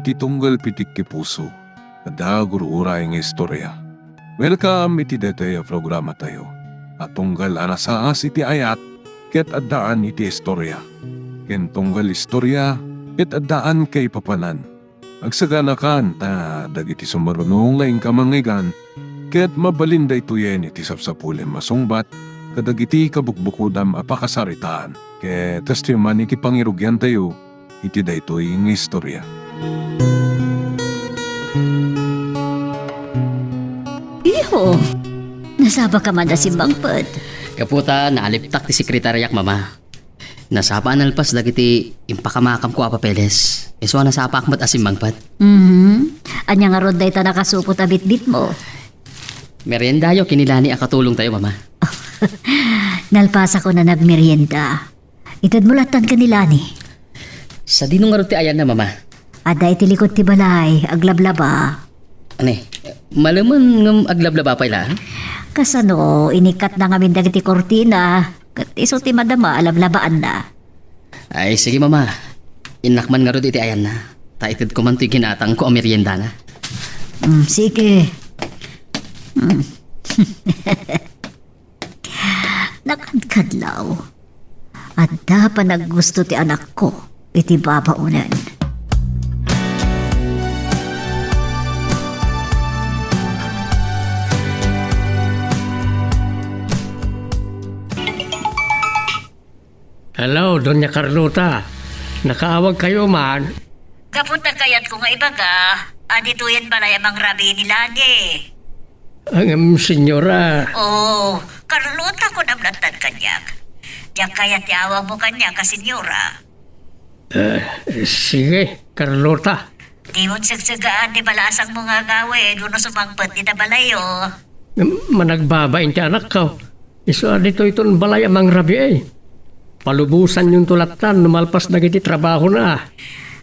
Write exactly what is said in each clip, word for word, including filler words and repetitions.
Ti tunggal pitik ti puso, adda gur-uray nga istorya. Welcome iti daytoy a programatayo a tunggal a nasaas iti ayat ket addaan iti istorya, ken tunggal istorya ket addaan kaipapanan. Agsaganakan ta dagiti sumaruno nga inka mangngeggan ket mabalin daytoyen iti sapsapulem a sungbat kadagiti kabukbukodam a pakasaritaan. Ket kastoy man iti pangirugiantayo iti daytoy nga istorya. Iho, nasapaka man a simmangpet? Gapu ta naaliptak ti sekretariak, Mama. Nasapa a nalpas dagiti impakamakamko a papeles. Isu a nasapaak met a simmangpet. Mhm. Ania ngarud dayta nakasupot a bitbitmo? Meriendayo ken ni Lani a katulongtayo, Mama. Nalpasakon a nagmerienda. Itedmo lattan ken ni Lani. Sadino ngarud ti ayanna, Mama? Adda iti likod ti balay, aglablaba. Ani, malemen ngem aglablaba pay la? Kasano, inikkatna ngamin dagiti kurtina, ket isu ti madama a lablabaanna. Ay, sige, Mama. Innak man ngarud iti ayanna. Ta itedko man toy ginatangko a meriendana. Mm, sige. Mm. Nakadkadlaw, adda panaggusto ti anakko iti babaonen. Hello, Doña Carlota. Nakaawagkayo man? Gapu ta kayatko nga ibaga, aditoyen balay a mangrabii ni Lani. Ngem, senyora. Oo, Carlota, kunam lattan kaniak. Diak kayat ti awagmo kaniak a senyora. Eh, sige, Carlota. Dimon segsegaan ti balasangmo nga agawid wenno sumangpet dita balayyo. Managbabain ti anakko. Isu a ditoyton balay a mangrabii. Palubosanyonto lattan no malpas dagiti trabahona.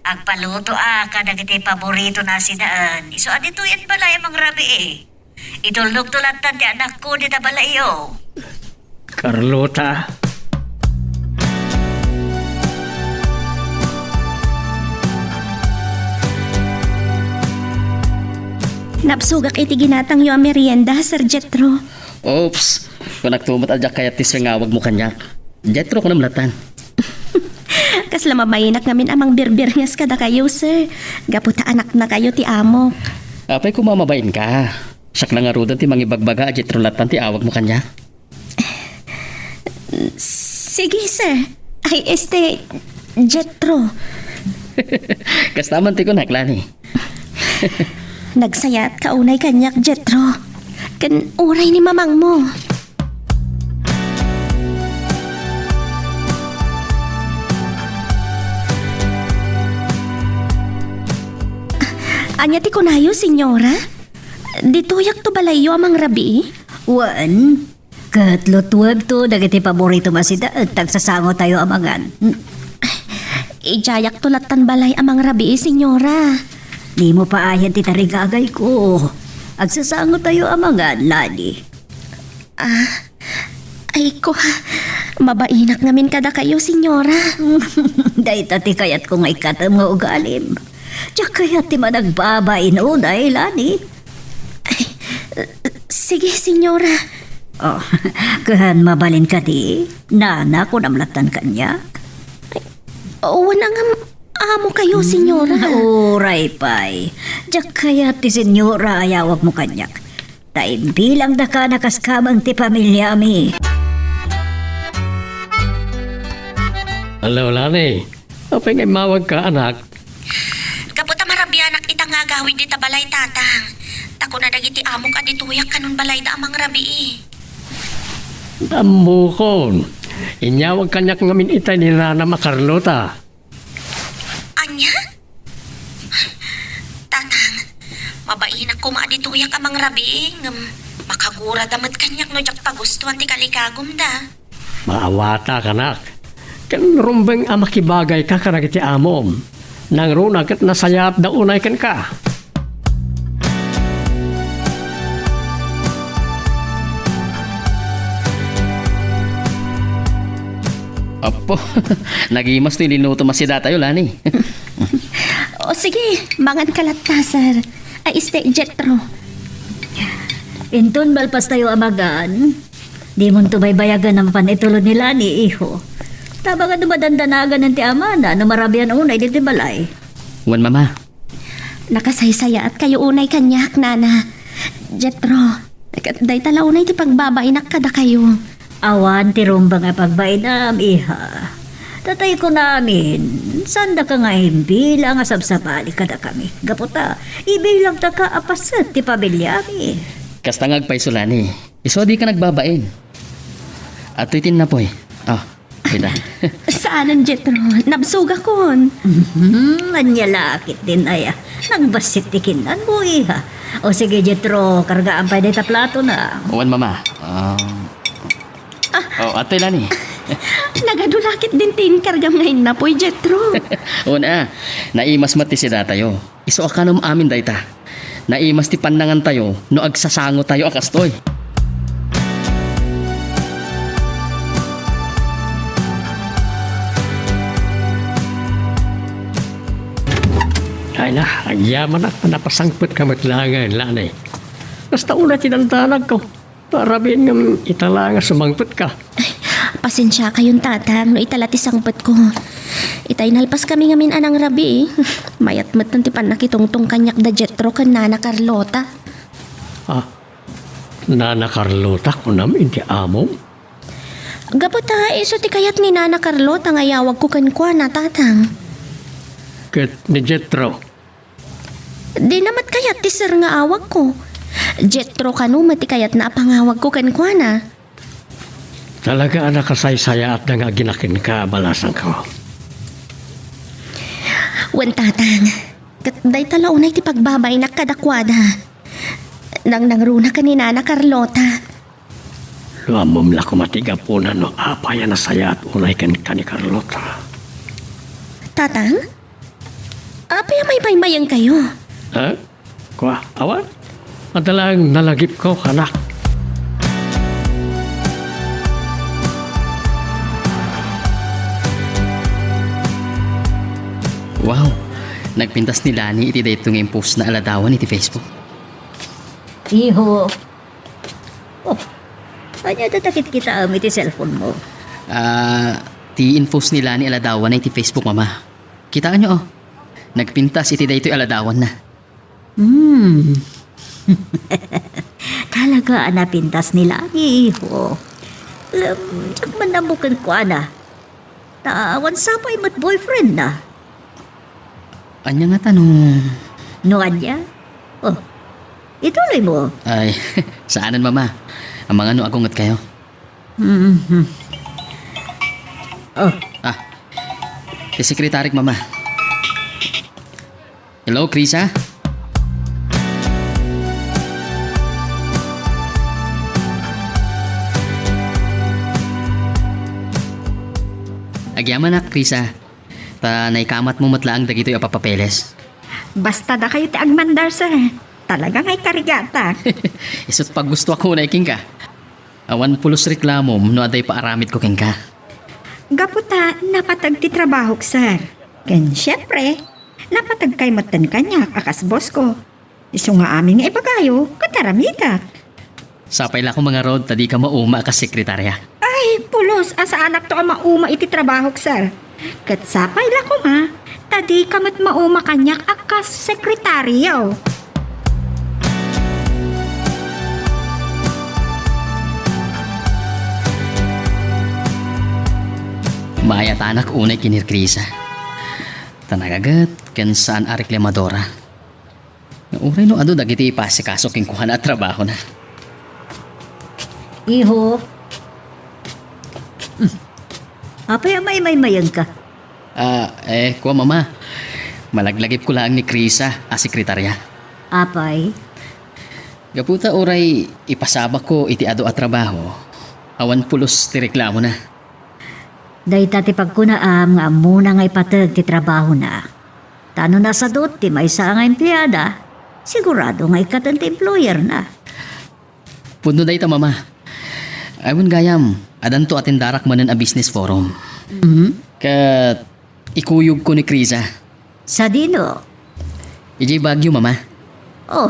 Agpalutoak kadagiti paboritona a sinaen. Isu a ditoyen balay a mangrabii. Itulnogto lattan ti anakko dita balayyo. Carlota. Napsugak iti ginatangyo a merienda, Sir Jethro. Oops, kunakto met a diak kayat ti sangawagmo kaniak. Jethro, kunam lattan. Kasla mabainak ngamin a mangbirbirngas kadakayo, sir. Gapu ta anaknakayo ti amok. Apay koma mabainka. Siak la ngaruden ti mangibagbaga a Jethro lattan ti awagmo kaniak. Sige, sir. Ay, este, Jethro. Kasta man ti kunak, Lani. Nagsayaatka unay kaniak, Jethro. Ken uray ni mamangmo. Ania ti kunayo, senyora? Dituyakto balayyo a mangrabii? Wen, ket lutuebto dagiti paboritom a sinaen ta agsasangotayo a mangan. Idiayakto lattan balay a mangrabii, senyora. Dimo paayen ti tarigagayko. Agsasangotayo a mangan, Lani. Ah, ay ko, mabainak ngamin kadakayo, senyora. Dayta ti kayatko nga ikkatem nga ugalim. Diak kayat ti managbabain unay, Lani. Ay, sige, senyora. Oh, ken mabalin kadi, nana, kunam lattan kaniak? Ay, wen a ngem, amo kayo, senyora. Hmm, uray pay. Diak kayat ti senyora a yawagmo kaniak. Ta imbilangdaka a kaskameng ti pamiliami. Hello, Lani. Apay nga immawagka, anak? Gapu ta marabianak ita nga agawid dita balay, Tatang. Ta kuna dagiti amok a dituyak kanon balayda a mangrabii. Ammokon. Inyawag kaniak ngamin itay ni nanam a Carlota. Ania? Tatang, mabainak koma a dituyak a mangrabii, ngem makagurada met kaniak no diak pagustuan ti kalikagumda. Maawatak, anak. Ken rumbeng a makibagayka kadagiti amom. Nangruna ket nasayaatda unay kenka. Apo, nagimas ti linutom a sidatayo, Lani. O sige, mangan ka latta, sir. Ay, este, Jetro. Inton malpastayo a magan, dimonto baybayagan a mapan itulod ni Lani, iho. Tabang a dumadandanagan ti amana no marabian unay ditoy balay. Wen, Mama. Nakasaysayaat kayo unay kaniak, Nana. Jetro, ket dayta la unay ti pagbabainak kadakayo. Awan ti rumbeng a pagbainam, iha. Tatay ko namin, saan daka nga imbilang a sabsabali kadakami. Gapu ta, ibilangtaka a paset ti pamiliami. Kasta nga agpayso, Lani. Isu a dika nagbabain. Adtoy ti innapoy. Ah, kita. Saanen, Jetro. Nabsogakon. Mhm, ania la ketdin aya. Nagbassit ti kinnan mo, iha. O sige, Jetro, kargaam pay dayta platona. Wen, Mama. Ah. Oh, adtoy, Lani. Nagadu la ketdin ti inkargam nga innapoy, Jetro. Wen a, naimas met ti sidatayo. Isu a kanem amin dayta. Naimas ti pannangantayo no agsasangotayo a kastoy. Ay na, agyamanak a napasangpetka met laengen, Lani. Kasta unay ti dandanagko. Parabien ngem ita la nga sumangpetka. Pasensiakayon, Tatang, no ita la ti sangpetko. Itay nalpaskami ngamin a nangrabii. Mayat metten ti pannakitungtong kaniak da Jetro ken Nana Carlota. Ah, Nana Carlota, kunam iti amom? Gapu ta isu ti kayat ni Nana Carlota nga iyawagko kenkuana, Tatang. Ket ni Jetro? Dina met kayat ti sir nga awagko. Jetro kano met ti kayatna a pangawagko kenkuana. Talaga a nakasaysayaatda nga agina kenka a balasangko. Wen, Tatang, ket dayta la unay ti pagbabainak kadakuada. Nangnangruna ken ni Nana Carlota. No ammom la koma ti gapuna no apay a nasayaat unay kenka ni Carlota. Tatang? Apay a maymaymayengkayo? Ha? Kua, awan? Adda laeng nalagipko, anak. Wow! Nagpintas ni Lani iti daytoy nga impostna a ladawan iti Facebook. Iho. Oh, ania dayta kitkitaem iti cellphone mo? Ah, ti inpost ni Lani a ladawanna iti Facebook, Mama. Kitaenyo, oh. Nagpintas iti daytoy a ladawanna. Hmm. Talaga a napintas ni Lani, iho. Em, diak man ammo kenkuana. Ta awan sapay met boyfriendna. Ania ngata no? No ania? Oh, ituloy mo. Ay, saanen, Mama. Amangan no agungetkayo. Mhm. Oh. Ah, ti sekretarik, Mama. Hello, Krisa? Agyamanak, Krisa. Ta naikamatmo met laeng dagitoy a papapeles. Basta dakayo ti agmandar, sir. Talaga nga ikarigatak. Isu't paggustoak unay kenka. Awan pulos reklamom no adda ipaaramidko kenka. Gapu ta napateg ti trabahok, sir. Ken siempre, napateg kay metten kaniak a kas boss ko. Isu nga amin nga ibagayo, ket aramidak. Sapay la koma ngarud ta dika mauma a kas sekretarya. Ay, pulos a saanakto a mauma iti trabahok, sir. Ket sapay la koma ta dika met mauma kaniak a kas sekretaryo. Maayatanak unay ken ni Krisa. Ta nagaget ken saan a reklamadora. Uray no adu dagiti ipasikaso kenkuana a trabahona. Iho. Hmm. Apay a maymaymayengka? Ah, eh, kua, Mama. Malaglagipko laeng ni Krisa a sekretarya. Apay? Gapu ta uray ipasabakko iti adu a trabaho, awan pulos ti reklamona. Dayta ti pagkunaam nga ammona nga ipateg ti trabahona. Ta no nasadut ti maysa nga empleada, sigurado nga ikkaten ti employerna. Pudno dayta, Mama. Ay, wen gayam, adanto a tindarak manen a business forum. Mhm. Ket ikuyogko ni Krisa. Sadino? Idiay Baguio, Mama. Oh,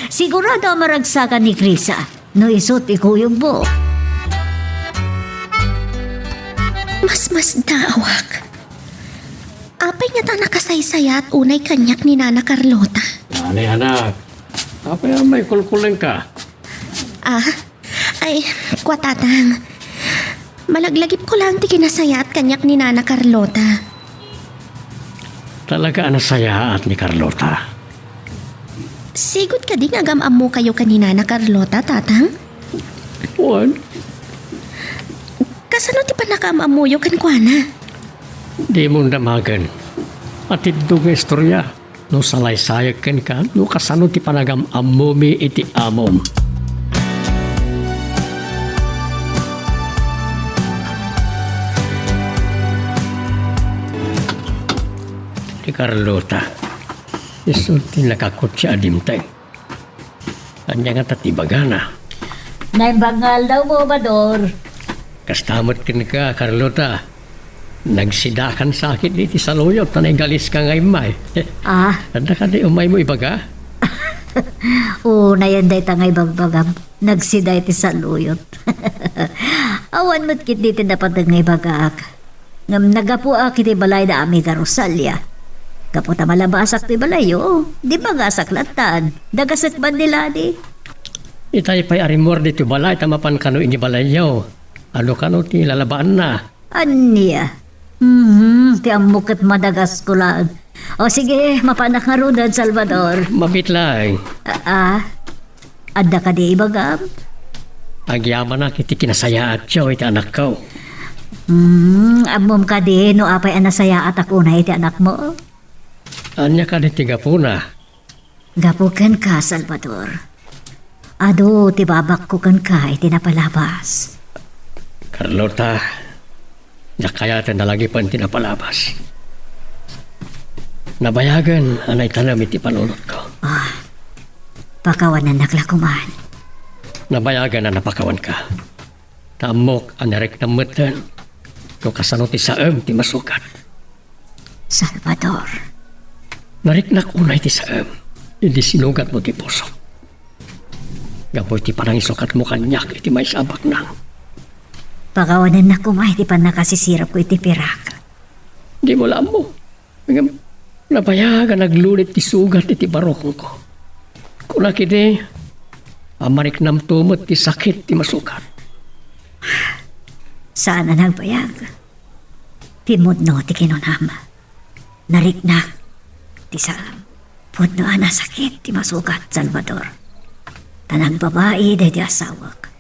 sigurado a maragsakan ni Krisa no isu ti kuyogmo. Masmasdaawak. Apay ngata a nakasaysayaat unay kaniak ni Nana Carlota? Ani, anak, apay a maikulkulengka? Ah, ay, kua, Tatang. Malaglagipko laeng ti kinasayaat kaniak ni Nana Carlota. Talaga a nasayaat ni Carlota. Sigud kadi nga agam-ammokayo ken ni Nana Carlota, Tatang? Wen. Kasano ti pannakaam-ammoyo kenkuana? Dimon damagen. Atiddog nga istorya. No salaysayek kenka, no kasano ti panagam-ammomi iti amom. Ni Carlota, isu ti nakakutsa a dimteng. Ania ngata ti ibagana? Naimbag nga aldawmo, Bador. Kasta met kenka, Carlota. Nagsidakan sakit iti saluyot ta naigaliska nga immay. Ah. Adda kadi umaymo ibaga? Unayen dayta nga ibagbagam. Nagsida iti saluyot. Awan met ketdi ti napateg nga ibagaak. Ngem naggapuak iti balay da amiga Rosalia. Gapu ta malabasak ti balayyo, di bagasak lattan. Dagasek man ni Lani. Itay pay a rimmuar ditoy balay ta mapan kano iti balayyo. Adu kano ti lalabaanna? Ania? Mhm, ti ammok ket madagasko laeng. O sige, mapanak ngaruden, Salvador. Mabit laeng. Ah, ah. Adda kadi ibagam? Agyamanak iti kinasayaatyo iti anakko. Hmm, ammom kadi no apay a nasayaatak unay iti anakmo? Ania kadi ti gapuna? Gapu kenka, Salvador. Adu ti babakko kenka iti napalabas. Carlota, diak kayaten a lagipen ti napalabas. Nabayagen a naitanem iti panunotko. Ah, pakawanennak la koman. Nabayagen a napakawanka. Ta ammok a nariknam metten no kasano ti saem ti masukat. Salvador. Nariknak unay ti saem idi sinugatmo ti pusok. Gapu iti panangisukatmo kaniak iti maysa a baknang. Pakawanennak koma iti pannakasisirapko iti pirak. Dimo la ammo. Ngem nabayag a naglulit ti sugat iti barukongko. Kunak idi a mariknamto met ti sakit ti masukat. Saan a nagbayag. Ti pudno ti kinunam. Nariknak ti saem. Pudno a nasakit ti masugat, Salvador. Ta nagbabai daydi asawak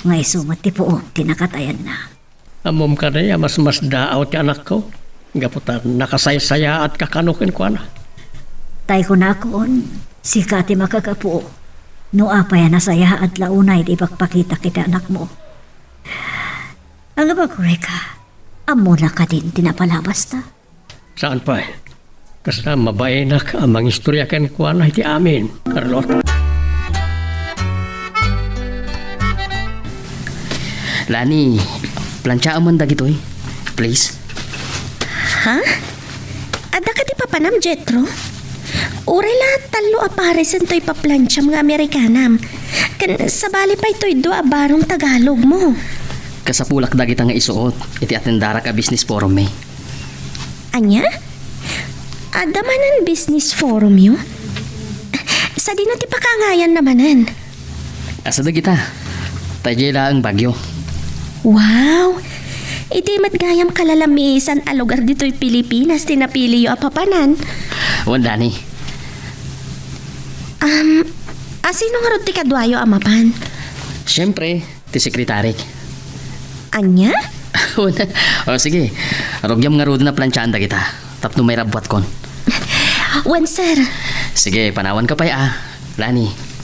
nga isu met ti puon ti nakatayanna. Ammom kadi a masmasdaaw ti anakko gapu ta nakasaysayaatka kano kenkuana? Tay kunakon, sika ti makagapu no apay a nasayaat la unay ti ipakpakitak iti anakmo. Agbaga, Reka, ammona kadin ti napalabasta? Saan pay. Kasta mabainak a mangistorya kenkuana iti amin, Carlota. Lani, planchaam man dagitoy, please. Ha? Adda kadi papanam, Jetro? Uray la tallo a pares intoy paplancham nga Amerikanam. Ken sabali pay toy dua a barong Tagalogmo. Kasapulak dagita nga isuot iti atendarak a business forum mi. Ania? Adda manen business forumyo? Sadino ti pakaangayanna manen? Kasano dagita? Ta idiay laeng Baguio. Wow! Idi met gayam kalalamisan a lugar ditoy Pilipinas ti napiliyo a papanan. Wen, Lani. Um, a sino ngarud ti kaduayo a mapan? Siyempre, ti sekretarik. Ania? O, sige. Rugiam ngaruden a planchaen dagita tapno mairabbuatkon. Wen, sir. Sige, panawanka pay a, Lani.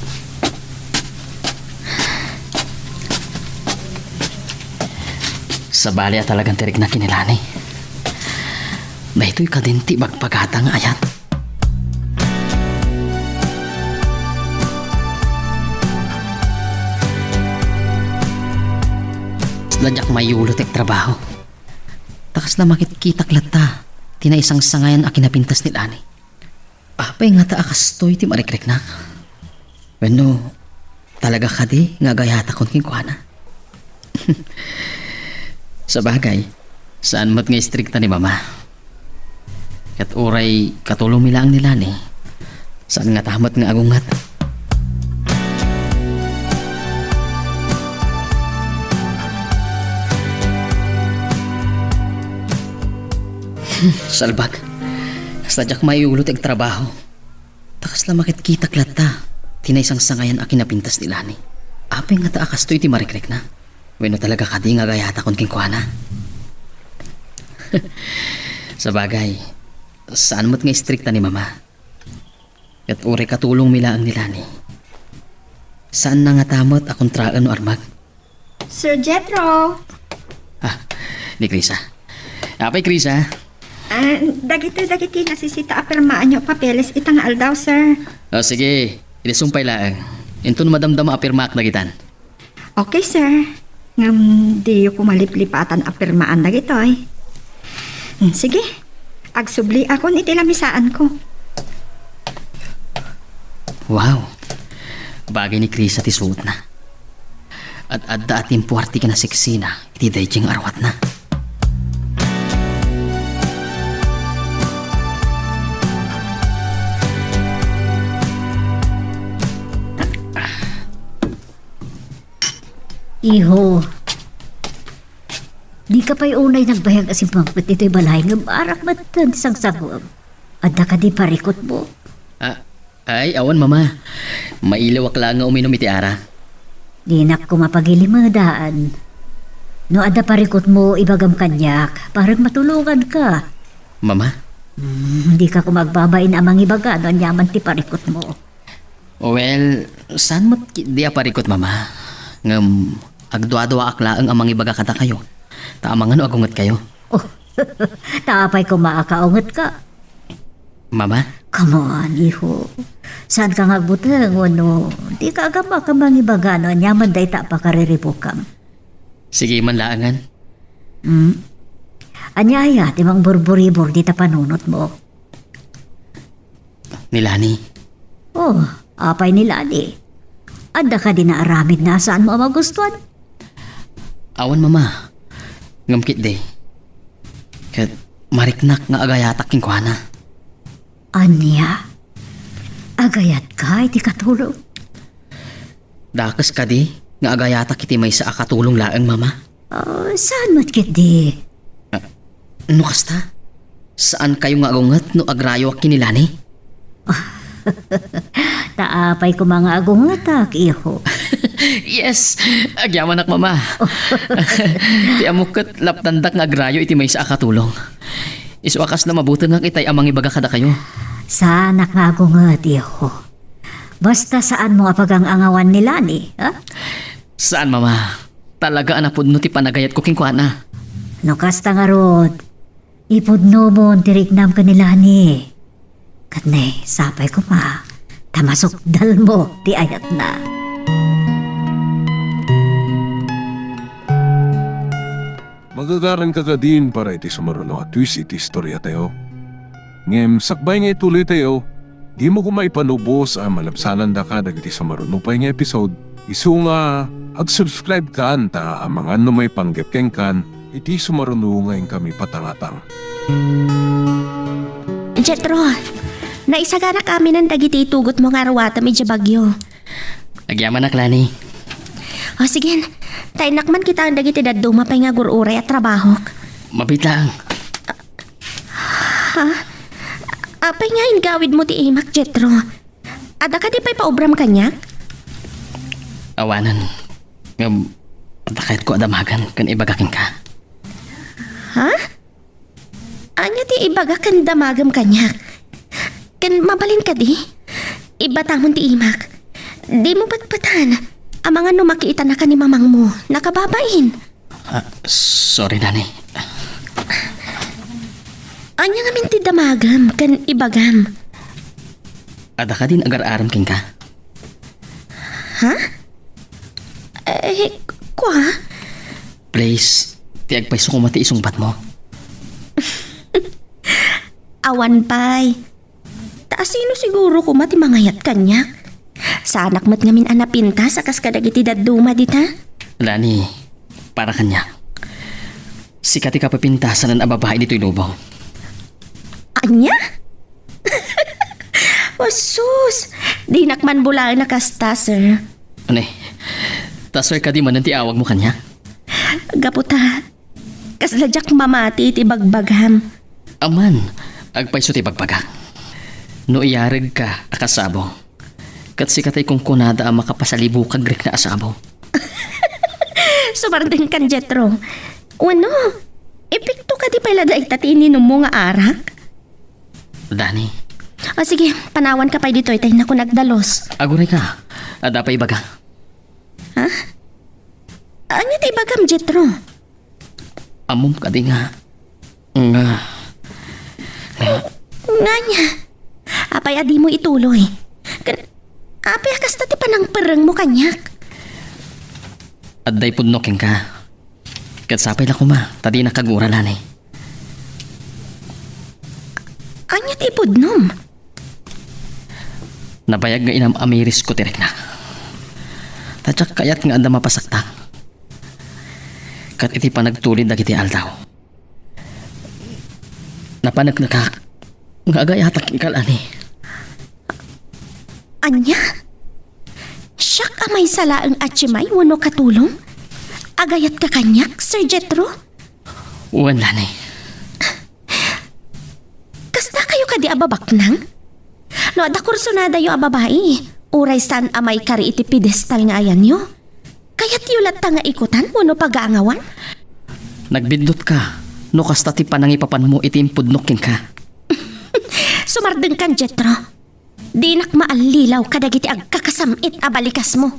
Sabali a talagan ti rikna ken ni Lani. Daytoy kadin ti ibagbagata nga ayat. Kasla diak mayulo ti agtrabaho. Ta kasla makitkitak latta ti naisangsangayan a kinapintas ni Lani. Apay ngata a kastoy ti marikriknak? Wenno, talaga kadi nga agayatakon kenkuana? Sabagay, saan met nga istrikta ni Mama. Ket uray katulongmi laeng ni Lani, saan ngata met nga agunget. Salbag. Sadiak maiulo ti agtrabaho. Ta kasla makitkitak latta ti naisangsangayan a kinapintas ni Lani. Apay ngata a kastoy ti marikrikna? Wenno talaga kadi nga agayatakon kenkuana? Sabagay, saan met nga istrikta ni Mama. Ket uray katulongmi laeng ni Lani. Saanna ngata met a kontraen no armak. Sir Jethro! Ah, ni Krisa. Apay, Krisa? Ah, dagitoy dagiti nasisita a pirmaanyo a papeles ita nga aldaw, sir. O, sige. Idi sumpay laeng. Inton madamdama a pirmaak dagitan. Okay, sir. Ngem diyo koma liplipatan a pirmaan dagitoy. Hmm, sige. Agsubliakon iti lamisaanko. Wow. Bagay ni Krisa ti suotna. Ad-adda a timpuar ti kinaseksina iti daydiay nga arwatna. Iho, dika pay unay nagbayag a simmangpet ditoy balay ngem arak met ti sangsangoem. Adda kadi parikutmo? Ah, ay, awan, Mama. Mailiwak laeng nga uminom iti arak. Dinak koma pagilimedan. No adda parikutmo, ibagam kaniak, para matulonganka. Mama? Hmm, dika koma agbabain a mangibaga no aniaman ti parikutmo. Well, saan met ketdi a parikut, Mama? Ngem agduaduaak laeng a mangibaga kadakayo, ta amangan no agungetkayo. Oh, ta apay koma a kaungetka? Mama? Come on, iho. Saanka nga agbuteng wenno dika agammak a mangibaga no aniaman dayta a pakariribukam? Sige man laengen. Hmm? Ania aya ti mangburburibur dita panunotmo? Ni Lani. Oh, apay ni Lani? Adda kadi naaramidna a saanmo a magustuan? Awan, Mama. Ngem ketdi, ket mariknak nga agayatak kenkuana. Ania? Agayatka iti katulong? Dakes kadi nga agayatak iti maysa a katulong laeng, Mama? Ah, saan met ketdi? Ah, no kasta, saankayo nga agunget no agrayoak ken ni Lani? Ta apay koma nga agungetak, iho? Yes, agyamanak, Mama. Ti ammok ket lapdandak nga agrayo iti maysa a katulong. Isu a kasla mabutengak itay a mangibaga kadakayo. Saanak nga agunget, iho. Basta saanmo a pagang-angawan ni Lani, ha? Saan, Mama. Talaga a napudno ti panagayatko kenkuana. No kasta ngarud, ipudnomon ti riknam ken ni Lani. Ket ne, sapay koma, ta masukdalmo ti ayatna. Magagaranka kadin para iti sumaruno a twist iti istoriatayo. Ngem sakbay nga ituloytayo, dimo koma ipanubos a malabsanandaka dagiti sumaruno pay nga episode. Isu nga, ag-subscribe kan ta amangan no maipanggep kenkan iti sumaruno nga inkami patangatang. Jetro, naisaganak aminen dagiti itugotmo nga arwatem idiay Baguio. Agyamanak, Lani. O, sige. Ta innak man kitaen dagiti dadduma pay nga agur-uray a trabahok. Mabiit laeng. Ha? Apay nga ingawidmo ti imak, Jetro? Adda kadi pay paubram kaniak? Awanen. Ngem, adda kayatko a damagen ken ibaga kenka. Ha? Ania ti ibaga ken damagem kaniak? Ken mabalin kadi? Ibatamon ti imak. Dimo patpatan. Amangan no makiitanaka ni mamangmo. Nakababain. Ah, sorry, Lani. Ania ngamin ti damagem ken ibagam? Adda kadin agar-arem kenka? Ha? Eh, kua? Please, ti agpayso koma ti isungbatmo. Awan pay. Ta Asino siguro koma ti mangayat kaniak? Saanak met ngamin a napintas a kas kadagiti dadduma dita. Lani, para kaniak. Sika ti kapipintasanan a babai ditoy lubong. Ania? O sus! Dinak man bulaen a kasta, sir. Ani, ta sir kadi manen ti awagmo kaniak? Gapu ta, kasla diak mamati iti bagbagam. Aman, agpayso ti bagbagak. No iyaregka a kasabo, ket sika ti kunkunada a makapasalibukag rikna a sabo. Sumardengkan, Jetro. Wenno, epekto kadi pay la dayta ti ininummo nga arak? Dani. O sige, panawanka pay ditoy ta innak agdalus. Agurayka, adda pay ibaga. Ha? Ania ti ibagam, Jetro? Ammom kadi nga, nga, nga. Ngania? Apay a dimo ituloy? Ken, apay a kasta ti panangperrengmo kaniak? Adda ipudno kenka. Ket sapay la koma, ta dinak agura, Lani. Ania ti ipudnom? Nabayag nga inam-amirisko ti riknak. Ta diak kayat nga adda mapasaktak. Ket iti panagtulid dagiti aldaw, napaneknekak nga agayatak kenka, Lani. Ania? Siak a maysa laeng a tiemay wenno katulong? Agayatka kaniak, Sir Jetro? Wen, Lani. Kasta kayo kadi a babaknang? No adda kursunadayo a babai, uray saan a maikari iti pedestal nga ayanyo, kayatyo latta nga ikutan wenno pagaangawan? Nagbiddut ka no kasta ti panangipapanmo iti impudnok kenka. Sumardengkan, Jetro. Dinak maallilaw kadagiti agkakasam-it a balikasmo.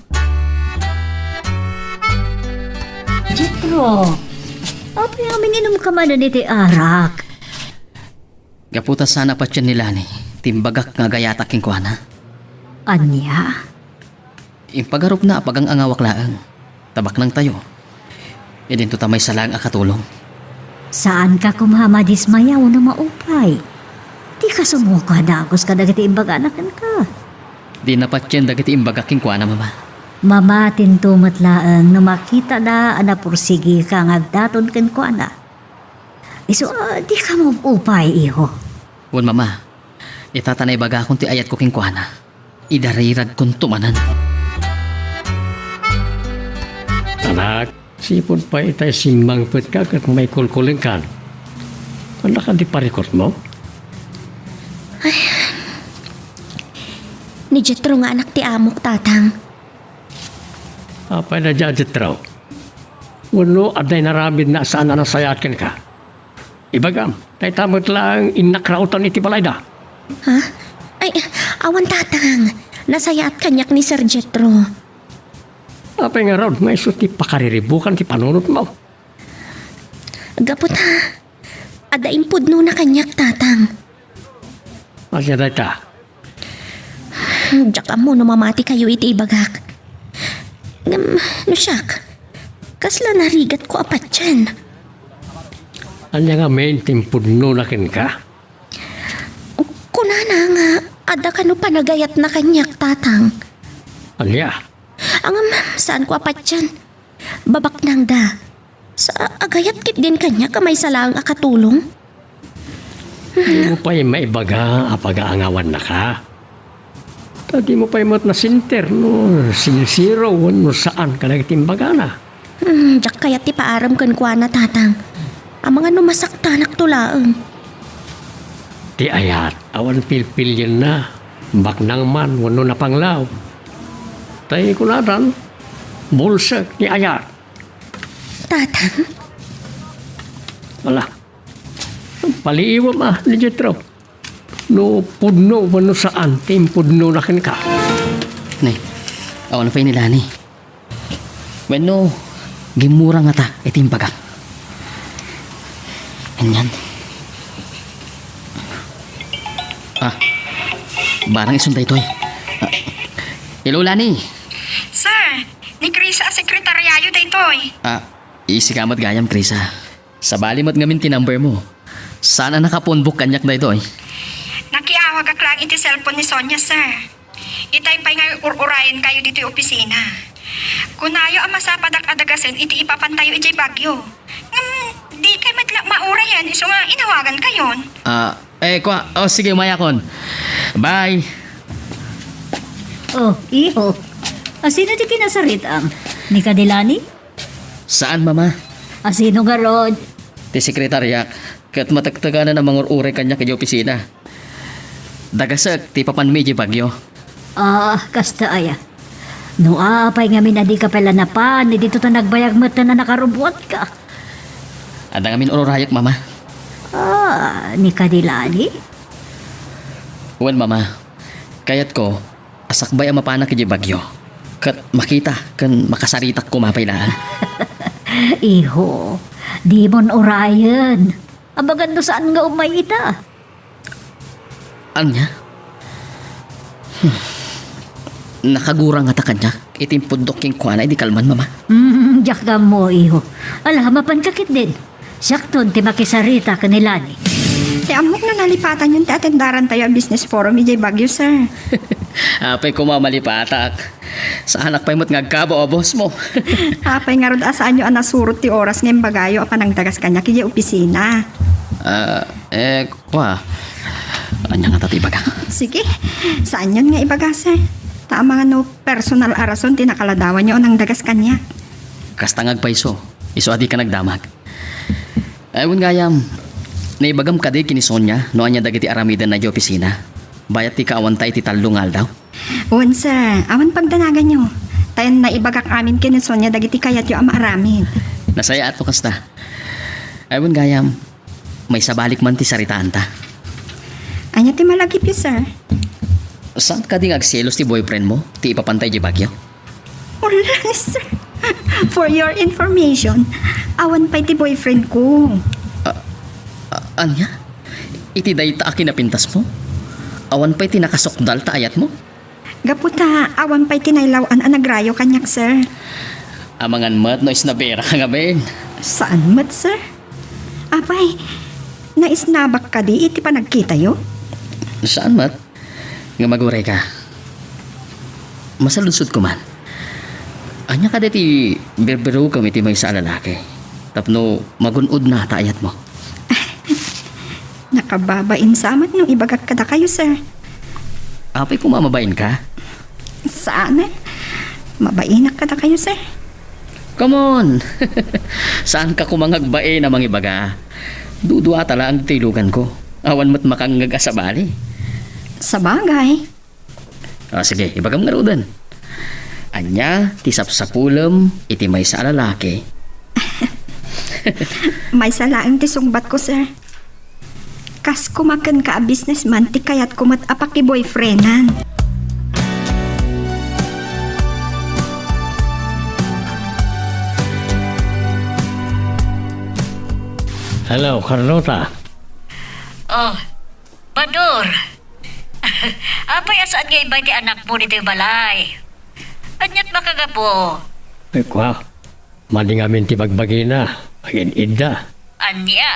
Jetro, apay a manginom ka manen iti arak? Gapu ta saan a patien ni Lani ti imbagak nga agayatak kenkuana. Ania? Impagarupna a pagang-angawak laeng. Ta baknangtayo. Idinto ta maysa laeng a katulong. Saanka koma a madismaya wenno maupay. Dika sumuko a dagus kadagiti imbagana kenka. Dina patien dagiti imbagak kenkuana, Mama. Mamatinto met laeng no makitada a napursigika nga agdaton kenkuana. Isu a dika maupay, iho. Wen, Mama. Ita ta naibagakon ti ayatko kenkuana. Idariragkonto manen. Anak, sipud pay itay simmangpetka ket maikulkulengkan. Ania kadi parikutmo? Ay, ni Jetro nga anak ti amok, Tatang. Apay daydiay a Jetro? Wenno adda inaramidna a saan a nasayaat kenka? Ibagam, dayta met laeng innak rauten iti balayda. Ha? Ay, awan, Tatang. Nasayaat kaniak ni Sir Jetro. Apay ngarud nga isu ti pakariribukan ti panunotmo? Gapu ta adda impudnona kaniak, Tatang. Ania dayta? Diak ammo no mamati kayo iti ibagak. Ngem, no siak, kasla narigatko a patien. Ania ngamin ti impudnona kenka? Kunana nga adda kano panagayatna kaniak, Tatang. Ania? Ngem, saanko a patien. Babaknangda. Sa agayat ketdin kaniak a maysa laeng a katulong? Dimo pay maibaga a pagaangawannaka? Ta dimo pay met nasinter no sinsero wenno saan kadagiti imbagana. Hmm, diak kayat ti paaram kenkuana, Tatang. Amangan no masaktanakto laeng. Ti ayat, awan pilpilienna, baknang man wenno napanglaw. Tay kunatan, bulsek ni ayat. Tatang? Ala, paliiwem a ni Jetro. No pudno wenno saan ti impudnona kenka. Ne, awan pay ni Lani. Wenno, gimmura ngata iti imbagak. Anian? Ah, barang isun daytoy. Ah, hello, Lani. Sir, ni Krisa a sekretaryayo daytoy. Ah, isika met gayam, Krisa. Sabali met ngamin ti number mo. Saan a nakapunbok kaniak daytoy? Nakiawa Kakrang iti cellphone ni Sonia, sir. Itay pay nga ur-urayenkayo ditoy opisina. Kunayo a masapadak a dagasen iti ipapantayo idiay Baguio. Ngem, di kay met la maurayen isu nga inawagankayon. Ah, eh, kua, oh, sige, umayakon. Bye. Oh, iho. Asino ti kinasaritam? Ni Kadilani? Saan, Mama? Asino ngarud? Ti sekretariak, ket matektekanna a mangur-uray kaniak idiay opisina. Dagasek ti ipapanmi idiay Baguio. Ah, kasta aya. No apay ngamin a dika pay la napan, dito ta nagbayag met ta nakarubuatka. Adda ngamin ururayek, Mama. Ah, ni Kadilani? Wen, Mama. Kayatko, a sakbay a mapanak idiay Baguio, ket makita ken makasaritak koma pay laeng. Iho, dimon urayen. Abagan no saan nga umay ita. Ania? Hmm. Nakagurang ngata kaniak iti impuddok kenkuana idi kalman, Mama. Mm, diak ammo, iho. Ala, mapanka ketdin. Siakton ti makisarita ken ni Lani. Ti ammok no nalipatanyon ti atendarantayo a business forum idiay Baguio, sir. Apay koma malipatak. Saanak pay met nga agkabo a boss mo. Apay ngarud a saanyo a nasurot ti oras nga imbagayo a panangdagas kaniak idiay opisina? Ah, eh, kua. Ania ngata ti ibaga? Sige, saanyon nga ibaga, sir. Ta amangan no personal a rason ti nakaladawanyo a nangdagas kaniak. Kasta nga agpayso, isu a dika nagdamag. Ay, wen gayam, naibagam kadi ken ni Sonia no ania dagiti aramidenna idiay opisina? Bayat ti kaawanta iti tallo nga aldaw? Wen, sir, awan pagdanaganyo. Tayon naibagak amin ken ni Sonia dagiti kayatyo a maaramid. Nasayaat no kasta. Ay, wen gayam, maisabalik man ti saritaanta. Ania ti malagipyo, sir? Saan kadi nga agselos ti boyfriend mo ti ipapantay idiay Baguio? Wala, sir. For your information, awan pay ti boyfriend ko. Ah, ah, ania? Iti dayta a kinapintas mo? Awan pay ti nakasukdal ta ayat mo? Gapu ta awan pay ti nailaw-an a nagrayo kaniak, sir. Amangan met no isnabera ka ngamin. Saan met, sir? Apay, naisnabak kadi iti panagkitayo? Saan met. Nga maguray ka. Masaludsodko man. Ania kadi ti birbirukem iti maysa a lalaki tapno magun-odna ta ayat mo? Nakababain sa met no ibagak kadakayo, sir. Apay koma mabain ka? Saan, eh. Mabainak kadakayo, sir. Come on! Saan ka koma nga agbain a mangibaga? Dudua ta laeng ti ilugan ko. Awan met makangngeg a sabali. Sabagay. Ah, sige, ibagam ngaruden. Ania ti sapsapulem iti maysa a lalaki? Maysa laeng ti sungbatko, sir. Kas koma kenka a businessman ti kayatko met a pakiboyfriendan. Hello, Carlota. Oh, Bador. Apay a saan nga imbay ti anakmo ditoy balay? Aniat makagapu? Ay, kua. Madi ngamin ti bagbagina. Agin-idda. Ania?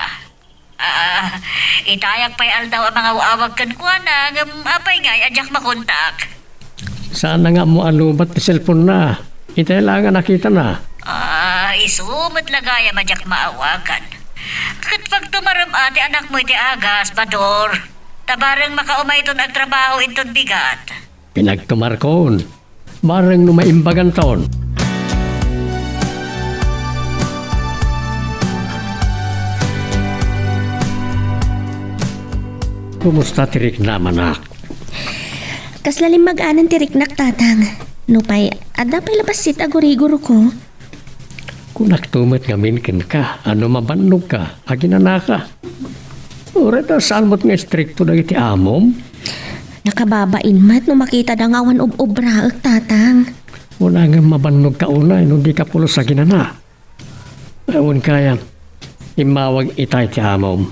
Ah, itayak pay aldaw a mangaw-awag kenkuana, ngem apay ngay a diak makontak? Saan nga ammo a lobat ti cellphone-na. Itay laeng a nakitana. Ah, isu met la gayam a diak maawagan. Ket pagtumarem a ti anakmo iti agas, Bador. Ta bareng makaumayton agtrabaho inton bigat. Pinagtumarkon. Bareng no maimbaganton. Kumusta ti riknam, anak? Kasla limmag-anen ti riknak, Tatang. Nupay, adda pay la bassit a gurigurko. Kunakto met ngamin kenka a no mabannogka, aginanaka. Uray ta saan met nga istrikto dagiti amom? Nakababain met no makitada nga awan ob-obraek, Tatang. Kunam nga mabannogka unay no dika pulos aginana. Awan kaya, immawag itay ti amom.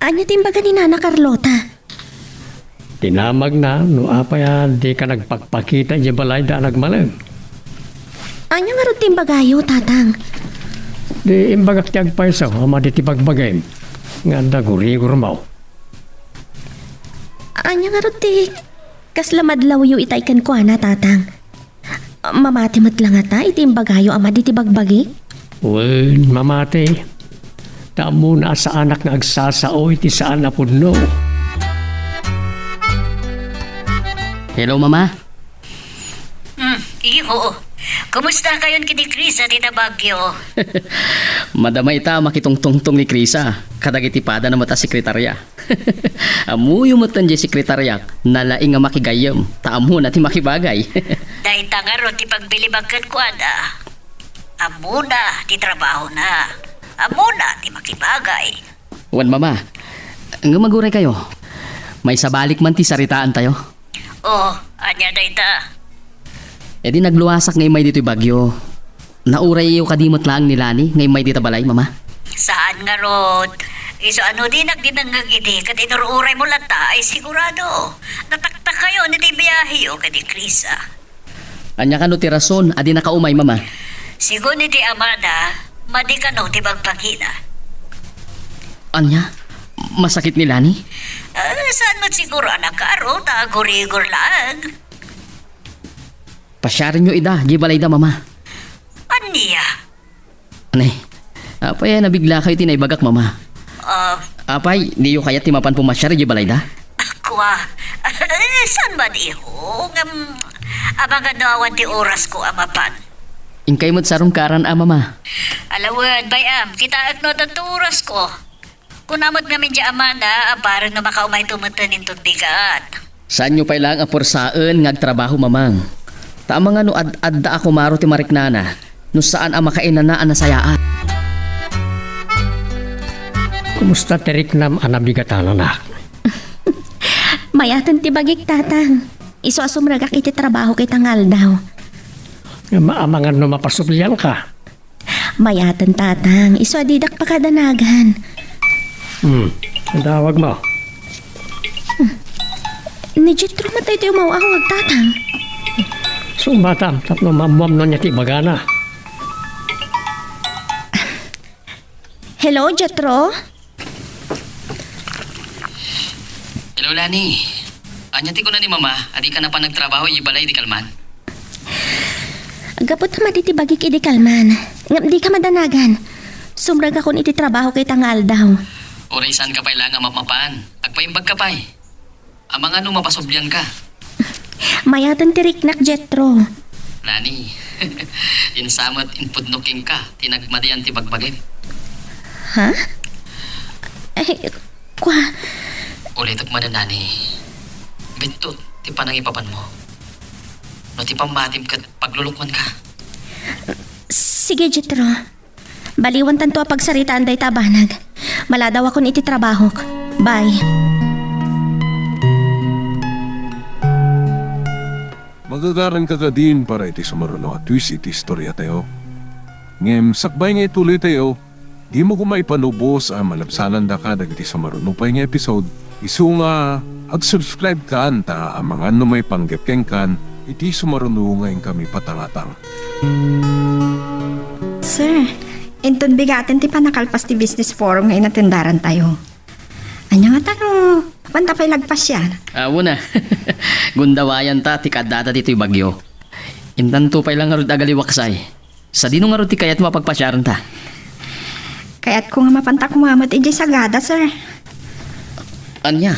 Ania ti imbaga ni Nana Carlota? Dinamagna no apay a dika nagpakpakita idiay balayda a nagmalem. Ania ngarud ti imbagayo, Tatang? Di imbagak ti agpayso a madi ti bagbagim nga adda gurigurmo. Ania ngarud ti kasla madlawyo itay kenkuana, Tatang? Mamati met la ngata iti imbagayo a madi ti bagbagi? Wen, mamati. Ta ammona a saanak nga agsasao iti saan a pudno. Hello, Mama. Hmm, iho. Kumusta kayon ken ni Krisa dita Baguio? Madama ita a makitungtungtong ni Krisa kadagiti padana met a sekretaria. Ammoyo metten diay sekretariak, nalaing a makigayyem, ta ammona ti makibagay. Dayta ngarud ti pagbilibak kenkuana. Ammona ti trabahona. Ammona ti makibagay. Wen, Mama, ngem aguray kayo. Maisabalik man ti saritaantayo. Oh, ania dayta? Idi nagluasak nga immay ditoy Baguio, naurayyo kadi met laeng ni Lani nga immay dita balay, Mama? Saan ngarud. Isu a no dinak dinengngeg idi ket inur-uraymo latta, ay sigurado, nataktak kayon iti biaheyo ken ni Krisa. Ania kano ti rason a dinaka umay, Mama? Sigun iti amana, madi kano ti bagbagina. Ania? Masakit ni Lani? Ah, saan met siguro a nakaaro, ta agurigor laeng. Pasiarenyo ida, diay balayda, Mama. Ania? Anay, apay a nabiglakayo iti naibagak, Mama? Ah. Apay, diyo kayat ti mapan pumasiar idiay balayda? Kua, saan man, iho? Ngem, amangan no awan ti orasko a mapan. Inkay met sarungkaran a, Mama. Ala wen, bay-am, kitaek no adda orasko. Kuna met ngamin diay amana a bareng no makaumayto metten inton bigat. Saanyo pay laeng a puersaen nga agtrabaho, Mamang. Ta amangan no ad-adda a kumaro ti mariknana no saan a makainana a nasayaat. Kumusta ti riknam a nabigatan, anak? Mayaten ti bagik, Tatang. Isu a sumrekak iti trabahok ita nga aldaw. Ngem amangan no mapasublianka. Mayaten, Tatang, isu a didak pakadanagan. Hmm, adawagmo. Ni Jetro met daytoy umaw-awag, Tatang. Sumatam, tapno maammuam no ania ti ibagana. Hello, Jetro? Hello, Lani. Ania ti kuna ni Mama a dika napan nagtrabaho idiay balay idi kalman? Gapu ta madi ti bagik idi kalman, ngem dika madanagan. Sumrekakon iti trabahok ita nga aldaw. Uray saanka pay laeng a mapmapan, agpaimbagka pay. Amangan no mapasublianka. Mayaten ti riknak, Jetro. Lani, insa met impudno kenka ti nagmadian ti bagbagim. Ha? Ay, kua. Ulitek manen, Lani. Bitot ti panangipapanmo. No ti pammatim ket paglulukmanka. Sige, Jetro. Baliwantanto a pagsaritaan dayta a banag. Maladawakon iti trabahok. Bye. Magagaranka kadin para iti sumaruno a twist iti istoriatayo. Ngem sakbay nga ituloytayo, dimo koma ipanubos a malabsanandaka dagiti sumaruno pay nga episode. Isu nga ag-subscribe kan ta amangan no maipanggep kenkan iti sumaruno nga inkami patangatang. Sir, inton bigaten ti pannakalpas ti business forum nga inatendarantayo. Ania ngata no, mapanta pay lagpasiar? Awan a. Gundawayanta ti kaaddata ditoy Baguio. Intanto pay lang ngarud agaliwaksay. Sadino ngarud ti kayatmo a pagpasiarenta? Kayatko nga mapanta koma met idiay Sagada, sir. Ania?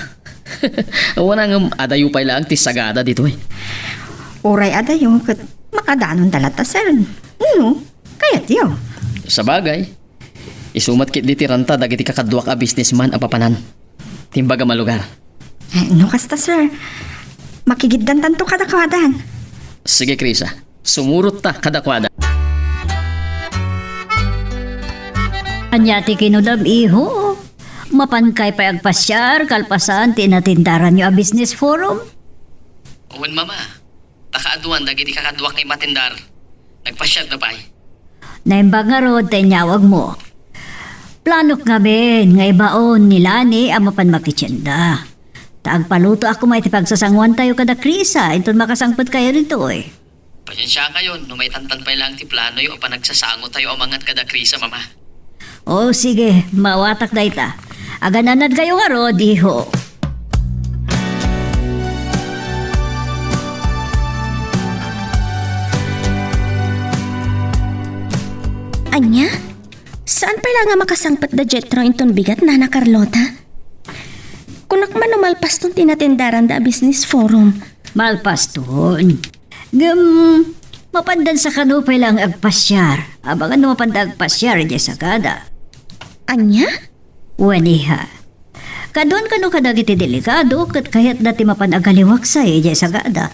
Awan a ngem adayo pay laeng ti Sagada ditoy. Uray adayo ket makadanonda latta, sir. No, kayatyo. Sabagay. Isu met ketdi ti ranta dagiti kakaduak a businessman a papanan. Ti imbagam a lugar. Eh, no kasta, sir, makigiddantanto kadakuada. Sige, Krisa. Sumurotta kadakuada. Ania ti kinunam, iho? Mapankay pay agpasiar kalpasan ti inatendaranyo a business forum? Wen, Mama. Ta kaaduan dagiti kakaduak nga immatendar. Nagpasiarda pay. Naimbag ngarud ta inyawagmo. Planok ngamin nga ibaon ni Lani a mapan makitienda. Ta agpalutoak koma iti pagsasangoantayo kada Krisa inton makasangpetkayo ditoy. Pasensiakayon no maitantan pay laeng ti planoyo a panagsasangotayo a mangan kada Krisa, Mama. O, sige, maawatak dayta. Agananadkayo ngarud, iho. Ania? Saan pay la nga makasangpet da Jethro inton bigat, Nana Carlota? Kunak man no malpaston ti natendaran da a business forum. Malpaston? Ngem, mapandan sa kano pay la nga agpasiar. Abangan no mapanda agpasiar idiay sagada. Ania? Wen, iha. Kaduan kano kadagiti delegado ket kayatda ti mapan agaliwaksay idiay sagada.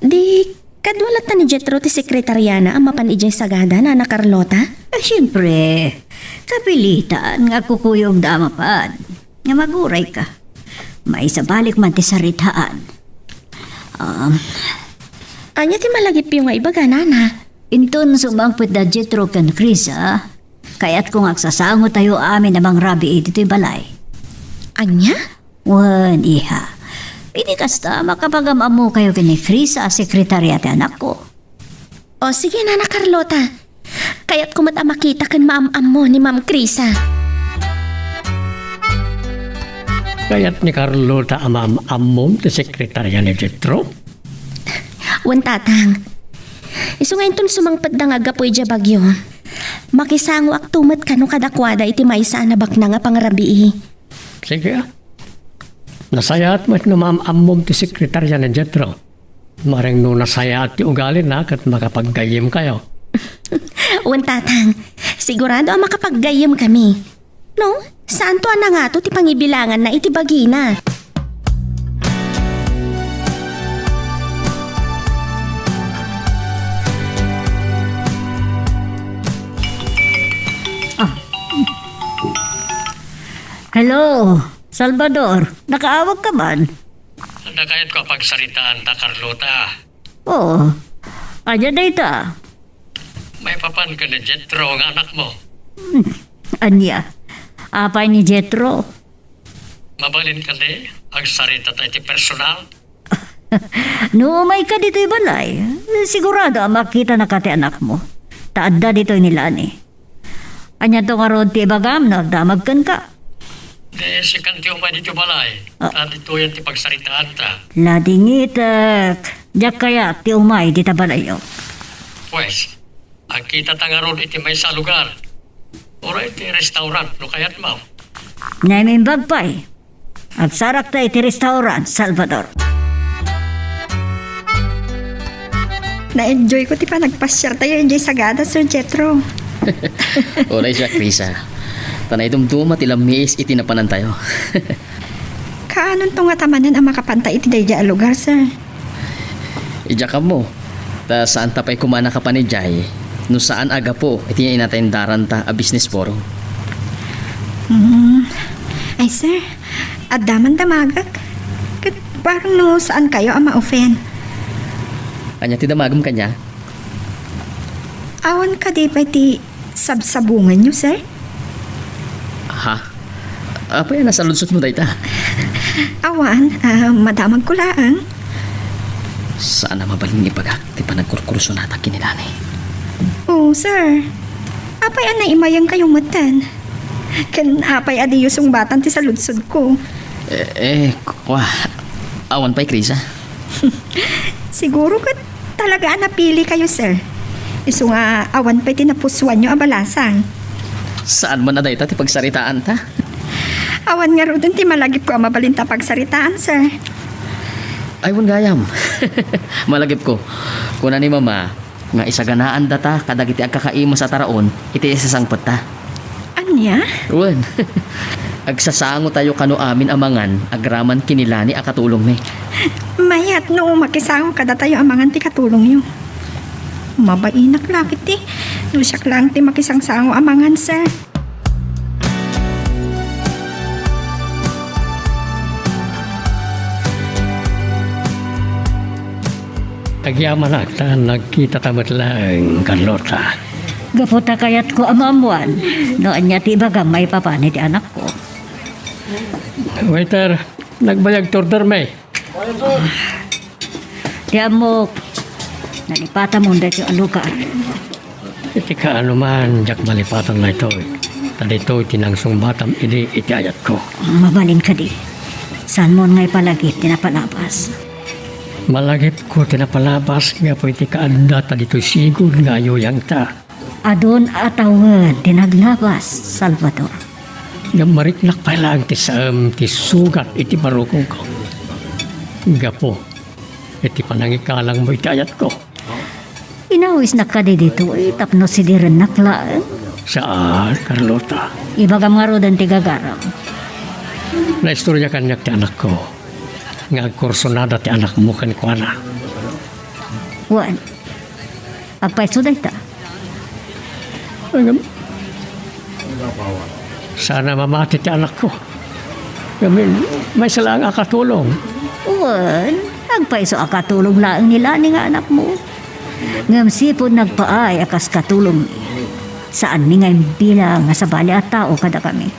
Di, kadua latta ni Jethro ti sekretariana a mapan idiay sagada, Nana Carlota? Eh, siempre, kapilitan nga agkukuyogda a mapan. Nga maguray ka. Maisabalik man ti saritaan. Um, Ania ti malagipyo nga ibaga, Nana? Inton sumangpet da Jethro ken Krisa, kayatko nga agsasangotayo amin a mangrabii ditoy balay. Ania? Wen, iha. Idi kasta, makapagam-ammokayo ken ni Krisa a sekretaria ti anakko. O, sige, Nana Carlota. Kayatko met a makita ken maam-ammo ni Ma'am Krisa. Kayat ni Carlota a maam-ammom ti sekretaria ni Jethro? Wen, Tatang. Isu nga inton sumangpetda nga aggapu idiay bagyo, makisangoakto met kano kadakuada iti maysa a nabaknang a pangrabii. Sige, a. Nasayaat met no maam-ammom ti sekretaria ni Jethro. Mareng no nasayaat ti ugalina ket makapaggayyemkayo. Wen, Tatang. Sigurado a makapaggayyemkami. No, saanto a nangato ti pangibilanganna iti bagina. Ah. Hello, Salvador. Nakaawag ka man? Ania kayatko a pagsaritaan da, Carlota? Oo. Ania dayta? Maipapan ken ni Jethro nga anakmo. Hmm. Ania? Apay ni Jethro? Mabalin kadi, agsaritata iti personal? No umayka ditoy balay, sigurado a makitanaka ti anakmo. Ta adda ditoy ni Lani. Aniato ngarud ti ibagam no agdamag kenka? Di, sikan ti umay ditoy balay. Ah. Ta ditoyen ti pagsaritaanta. Ladingitek. Diak kayat ti umay dita balayyo. Pues, agkitata ngarud iti maysa a lugar. Uray iti restaurant no kayatmo. Naimbag pay. Agsarakta iti restaurant, Salvador. Na-enjoy ko ti panagpasiartayo idiay sagada, Sir Jethro. Uray siak, Krisa. Ta naidumduma ti lammiis iti napanantayo. Kaanonto ngata manen a makapanta iti daydiay a lugar, sir? Idiak ammo, ta saanta pay koma a nakapan idiay no saan a gapu iti natendaranta a business forum. Hmm. Ay, sir, adda man damagek. Ket bareng no saankayo a ma-offend. Ania ti damagem kaniak? Awan kadi pay ti sabsabunganyo, sir? Ha? Apay a nasaludsomo dayta? Awan, ah, madamagko laeng. Saan a mabalin nga ibagak ti panagkurkursunata ken ni Lani. Oh, sir. Apay a naimayengkayo metten? Ken apay a diyo sungbatan ti saludsodko? Eh, eh, kua, awan pay, Krisa. Siguro ket talaga a napilikayo, sir. Isu nga awan pay ti napusoanyo a balasang. Saan man a dayta ti pagsaritaanta? Awan ngaruden ti malagipko a mabalinta a pagsaritaan, sir. Ay, wen gayam. Malagipko. Kuna ni Mama nga isaganaandata kadagiti agkakaimes a taraon iti isasangpetta. Ania? Wen, agsasangotayo kano amin a mangan agraman ken ni Lani a katulongmi. Mayat no makisango kadatayo a mangan ti katulongyo. Mabainak la ketdi no siak laeng ti makisangsango a mangan, sir. Agyamanak ta nagkitata met laeng, Carlota. Gapu ta kayatko a maammoan no ania ti ibagam maipapan iti anakko. Waiter, nagbayag ti ordermi. Ti ammok, nalipatamon daytoy a lugar. Iti kaano man, diak malipatan daytoy. Ta daytoy ti nangsungbatam idi iti ayatko. Mabalin kadi. Saanmon nga ipalagip ti napalabas? Malagipko ti napalabas gapu iti kaadda ta ditoy sigud nga ayuyangta. Adun a tawen ti naglabas, Salvador. Ngem mariknak pay laeng ti saem ti sugat iti barukongko. Gapu iti panangikalangmo iti ayatko. Inawisnak kadi ditoy tapno sidirennak laeng? Saan, Carlota. Ibagam ngaruden ti gagaram. Naistorya kaniak ti anakko nga agkursunada ti anakmo kenkuana. Wen, agpayso dayta. Ngem, sana mamati ti anakko. Ngem, maysa laeng a katulong. Wen, agpayso a katulong laeng ni Lani nga anakmo. Ngem sipud nagpaay a kas katulongmi, saanmi nga imbilang nga sabali a tao kadakami.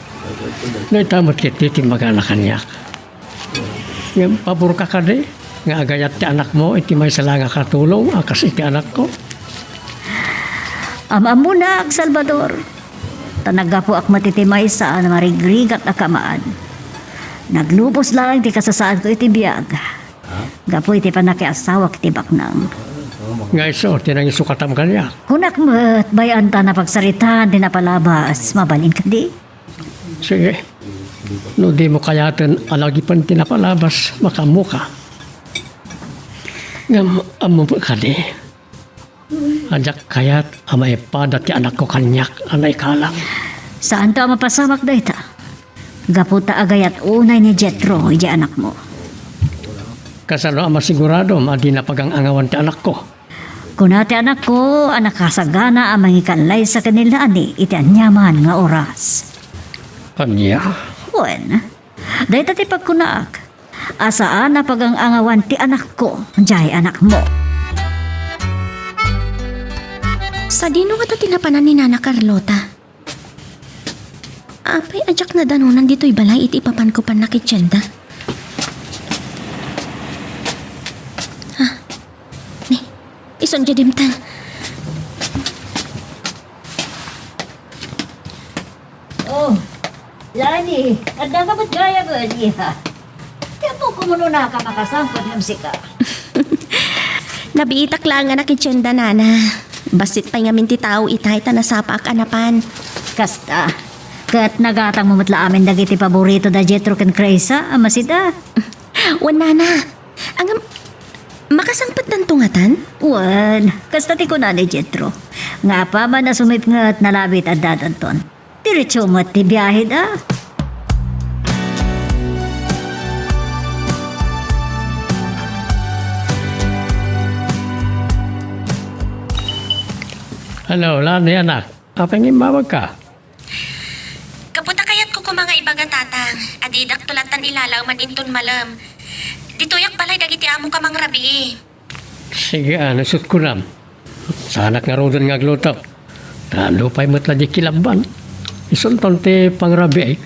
Dayta met ketdi ti imbagana kaniak. Ngem paborka kadi nga agayat ti anakmo iti maysa laeng a katulong a kas iti anakko? Am-ammonak, Salvador. Ta naggapuak met iti maysa a marigrigat a kamaan. Naglubos laeng ti kasasaadko iti biag. Gapu iti pannakiasawak iti baknang. Nga isu ti nangisukatam kaniak. Kunak met, bay-anta napagsaritaan ti napalabas. Mabalin kadi? Sige. No dimo kayaten a lagipen ti napalabas, makaammoka. Ngem ammo kadi a diak kayat a maipada ti anakko kaniak a naikalang. Saanto a mapasamak dayta. Gapu ta agayat unay ni Jetro iti anakmo. Kasano a masiguradom a dina pagang-angawan ti anakko? Kuna ti anakko a nakasagana a mangikallaysa ken ni Lani iti aniaman nga oras. Ania? Wen, dayta ti pagkunaak, a saan a pagang-angawan ti anakko, diay anakmo. Sadino ngata ti napanan ni Nana Carlota? Apay a diak nadanonan ditoy balay iti ipapanko pannakitienda? Ah, ni, isun diay dimteng. Oh, Lani, adda ka met gayam, iha? Ti ammok, umuna ka makasangpet ngem sika. Nabiitak laeng a nakitienda, Nana. Bassit pay ngamin ti tao itay ta nasapaak a napan. Kasta. Ket nagatangmo met la amin dagiti paborito da Jetro ken Krisa a masida. Wen, Nana. Ngem, makasangpetdanto ngatan? Wen, kasta ti kuna ni Jetro. Nga apaman a sumipnget, nalabit addadanton. Diretso met ti biaheda. Hello, Lani, anak. Apay nga immawagka? Gapu ta kayatko koma nga ibaga, Tatang, a didakto lattan ilalaeman inton malem. Ditoyak balay dagiti amok a mangrabii. Sige, a, no isut' kunam. Saanak ngaruden nga agluto. Ta no pay met la di kilabban, isunton ti pangrabiik.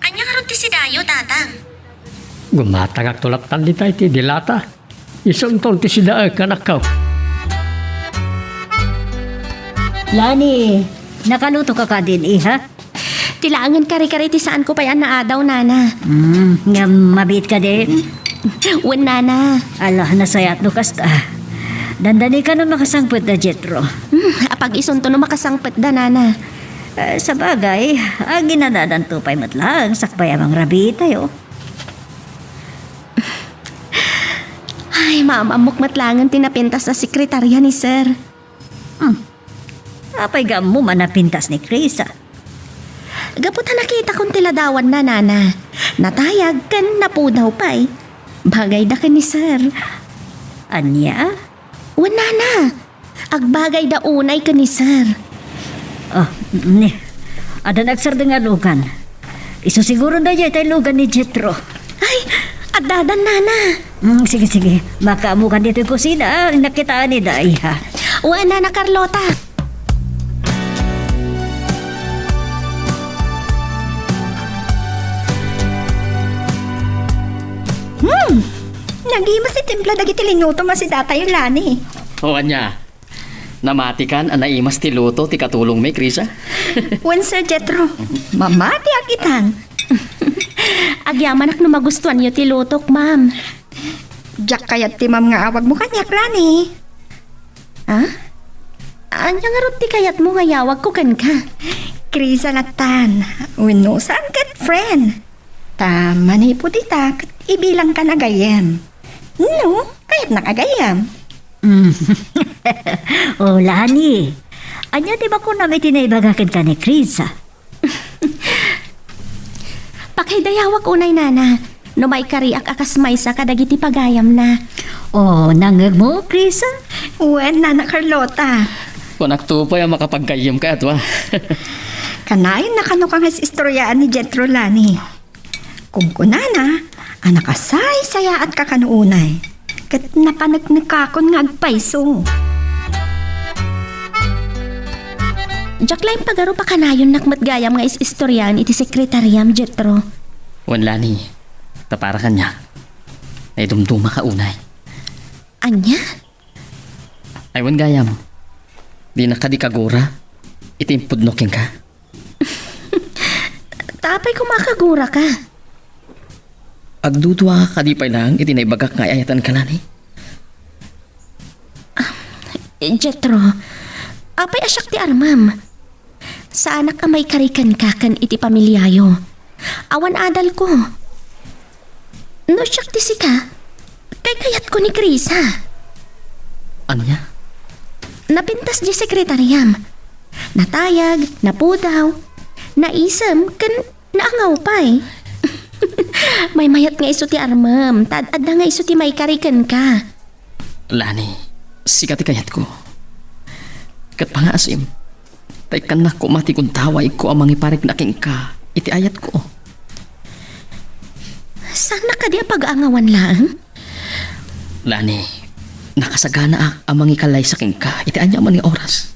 Ania ngarud ti sidayo, Tatang? Gumatangakto lattan dita iti dilata. Isunton ti sidaek, anakko. Lani, nakaluto ka kadin, iha? Ti laengen kare-kare ti saanko pay a naadaw, Nana. Hmm, ngem mabiit kadin? Wen, Nana. Ala, nasayaat no kasta. Dandani ka no makasangpet da Jetro. Hmm, apag-isunto no makasangpet da, Nana. Eh, sabagay, aginanadanto pay met laeng sakbay a mangrabii tayo. Ay, maam-ammok met laengen ti napintas a sekretaria ni Sir. Hmm. Apay nga ammom a napintas ni Krisa? Gapu ta nakitakon ti ladawanna, Nana. Natayag ken napudaw pay. Bagayda ken ni Sir. Ania? Wen, Nana. Agbagayda unay ken ni Sir. Oh, ni. Adda nagsardeng a lugan. Isu siguro daydiay tay lugan ni Jetro. Ay, addadan, Nana. Mm, sige, sige. Makaammokan ditoy kusina, ah. Nakitaan ni Daiha. Wen, Nana Carlota. Hmm. Nagimas ti timpla dagiti linutom a sidatayo, Lani. O, ania? Namatikan a naimas ti luto ti katulongmi, Krisa? Wen, Sir Jetro. Mamatiak itan. Agyamanak no magustuanyo ti lutok, ma'am. Diak kayat ti ma'am nga awagmo kaniak, Lani. Ah? Ania ngarud ti kayatmo nga iyawagko kenka? Krisa lattan, wenno saan ket friend. Ta manipud ita ket ibilangkan a gayyem. No, kayatnak a gayyem. Mm. O, Lani, ania ti bakonam iti naibaga kenka ni Krisa? Pakaidayawak unay, Nana, no maikariak a kas maysa kadagiti pagayamna. O, nangngegmo, Krisa? Wen, Nana Carlota. Kunakto pay a makapaggayyemka, adua. Kanayon na kano ka nga is-istoriaan ni Jethro, Lani. Kunkunana a nakasaysayaatka kano unay, ket napaneknekakon nga agpayso. Diak la impagarup a kanayonnak met gayam nga is-istoriaen iti sekretariam, Jethro. Wen, Lani, ta para kaniak, naidumdumaka unay. Ania? Ay, wen gayam, dinak kadi kagura iti impudno kenka? Ta apay koma a kaguraka? Agdudua kadi pay laeng iti naibagak nga ay-ayatenka, Lani? Ah, Jethro, apay a siak ti armem? Saanak a maikari kenka ken iti pamiliayo. Awan adalko. No siak ti sika, kaykayatko ni Krisa. Ania? Napintas diay sekretariam. Natayag, napudaw, naisem, ken naangaw pay. Maymayat nga isu ti armem, ta ad-adda nga isu ti maikari kenka. Lani, sika ti kayatko. Ket pangngaasim, ta ikkannak koma ti gundawayko a mangiparikna kenka iti ayatko. Saannak kadi a pag-aangawan laeng? Lani, nakasaganaak a mangikallaysa kenka iti aniaman nga oras.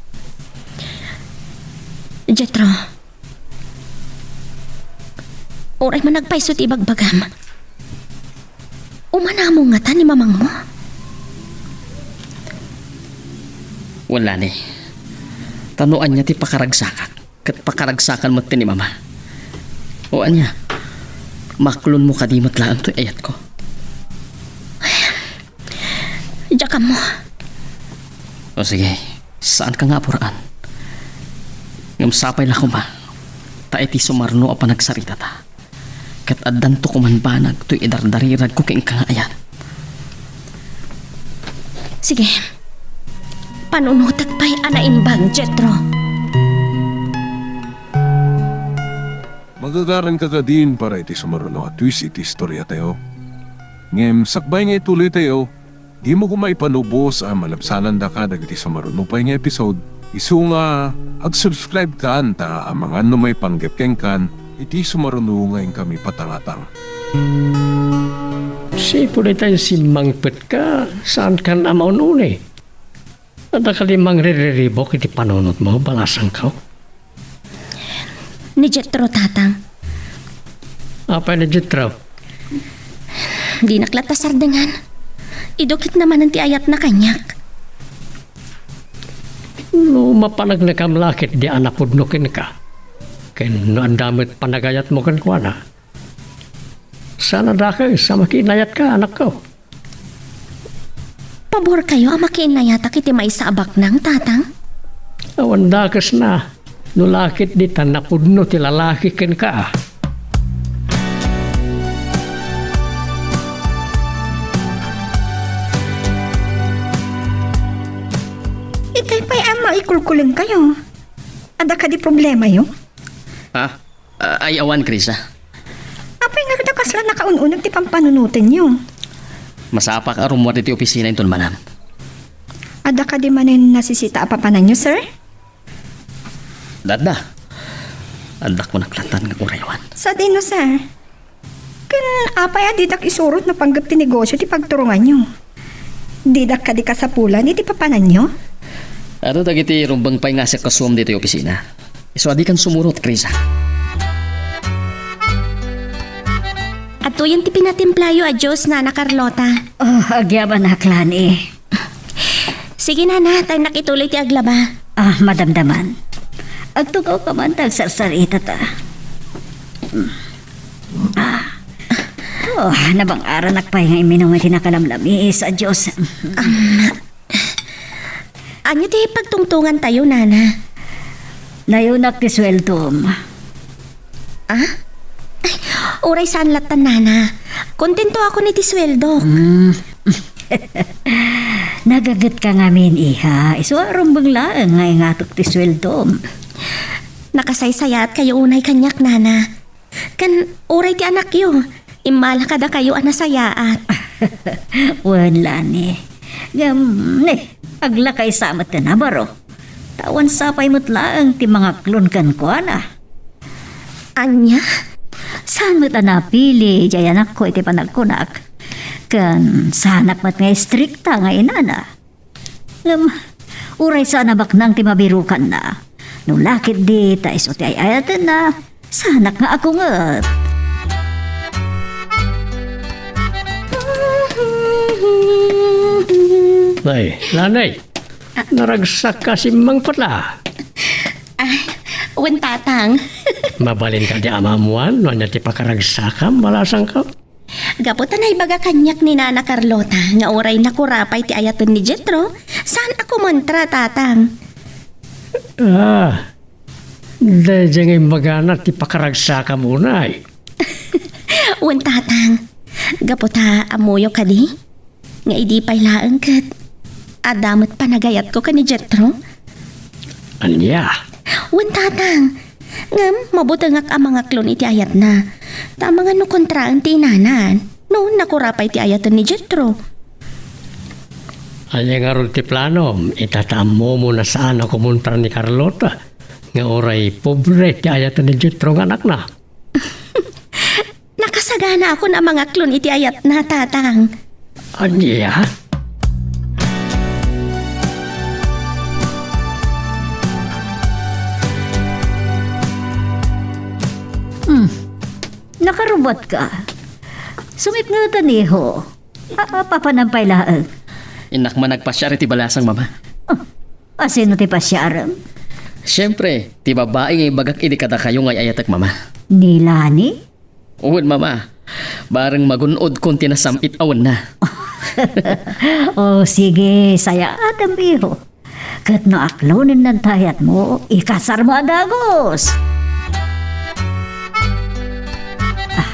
Jethro, uray man agpayso ti ibagbagam, umanamon ngata ni mamangmo? Wen, Lani, ta no ania ti pakaragsakak, ket pakaragsakan met ti ni Mama. O ania, maklonmo kadi met laeng toy ayatko? Diak ammo. O sige, saanka nga apuraan. Ngem sapay la koma, ta iti sumarno a panagsaritata, ket addanto koman banag toy idardariragko kenka nga ayat. Sige. Panunotek pay a naimbag, Jethro. Magagaranka kadin para iti sumaruno a twist iti istoriatayo. Ngem sakbay nga ituloytayo, dimo koma ipanubos a malabsanandaka dagiti sumaruno pay nga episode. Isu nga, ag-subscribe kan ta amangan no maipanggep kenkan iti sumaruno nga inkami patangatang. Sipud ita insimmangpetka, saankan a maun-uni. Adda kadi mangririribuk iti panunotmo, balasangko? Ni Jethro, Tatang. Apay ni Jethro? Dinak latta sardengan. Idukitna manen ti ayatna kaniak. No mapaneknekam la ketdi a napudno kenka, ken no adda met panagayatmo kenkuana, saan a dakes a makiinnayatka, anakko. Paborkayo a makiinnayatak iti maysa a baknang, Tatang? Awan dakesna, no la ketdi ta napudno ti lalaki kenka. Itay pay a maikulkulengkayo. Adda kadi problemayo? Ah, ah, ay awan, Krisa. Apay nga kasla nakaun-uneg ti pampanunotenyo? Masapak a rummuar iti opisina inton manen. Adda kadi manen nasisita a papananyo, sir? Adda. Adda ko naklatan nga uraywan. Sadino, sir? Ken apay a didak isurot no panggep ti negosio ti pagturonganyo? Didak kadi kasapulan iti papananyo? Adu dagiti rumbeng pay nga asikasuam ditoy opisina. Isu a dikan sumurot, Krisa. Atuyen ti pinatimplayo a juice, Nana Carlota. Oh, agyaman a, Lani. Sige, Nana, ta innak ituloy ti aglaba. Ah, madamdaman. Agtugawka man ta agsarsaritata. Mm. Ah. Oh, nabang-aranak pay nga imminum iti nakalamlamiis a juice. Um, Ania ti pagtungtongantayo, Nana? Nayunak ti sueldom. Ah? Ay, uray saan lattan, Nana. Kontento ako iti sueldok. Mm. Nagagetka ngamin, iha. Isu a rumbeng laeng nga ingatok ti sueldom. Nakasaysayaatkayo unay kaniak, Nana. Ken uray ti anakyo, immala kadakayo a nasayaat. Wen, Lani. Ngem, ne, aglakaysa met ti nabaro. Ta awan sapay met laeng ti mangaklon kenkuana. Ania? Saan met a napili diay anakko iti panagkunak? Ken saanak met nga istrikta nga inana. Ngem, uray saan a baknang ti mabirukanna. No la ketdi ta isu ti ay-ayatenna, saanak nga agunget. Ay, Lani, naragsak ka simmang pala. Ay, wen, Tatang. Mabalin kadi a maammuan no ania ti pakaragsakam, malasangko? Gapu ta naibaga kaniak ni Nana Carlota nga uray nakurapay ti ayaten ni Jetro, saan a kumontra, Tatang. Ah, daydiay nga imbagana ti pakaragsakam unay. Wen, Tatang. Gapu ta ammoyo kadi nga idi pay laeng ket adda met panagayatko ken ni Jetro. Ania? Wen, Tatang. Ngem mabutengak a mangaklon iti ayatna. Ta amangan no kontraen ti inana no nakurapay ti ayaten ni Jetro. Ania ngarud ti planom? Ita ta ammomo a saan a kumontra ni Carlota nga uray pobre ti ayaten ni Jetro nga anakna. Nakasaganaakon a mangaklon iti ayatna, Tatang. Ania? Hmm. Nakarubatka. Sumipngeten, iho. A-, a-, papanam pay laeng. Innak man nagpasiar iti balasang, Mama. Ah, asino ti pasiarem? Siempre, ti babai nga ibagak idi kadakayo nga ay-ayatek, Mama. Ni Lani? Wen, Mama. Bareng magun-odkon ti nasam-it a wenna. O, sige, sayaatem, iho. Ket no aklonenna ti ayatmo, ikasarmo a dagus. Ah,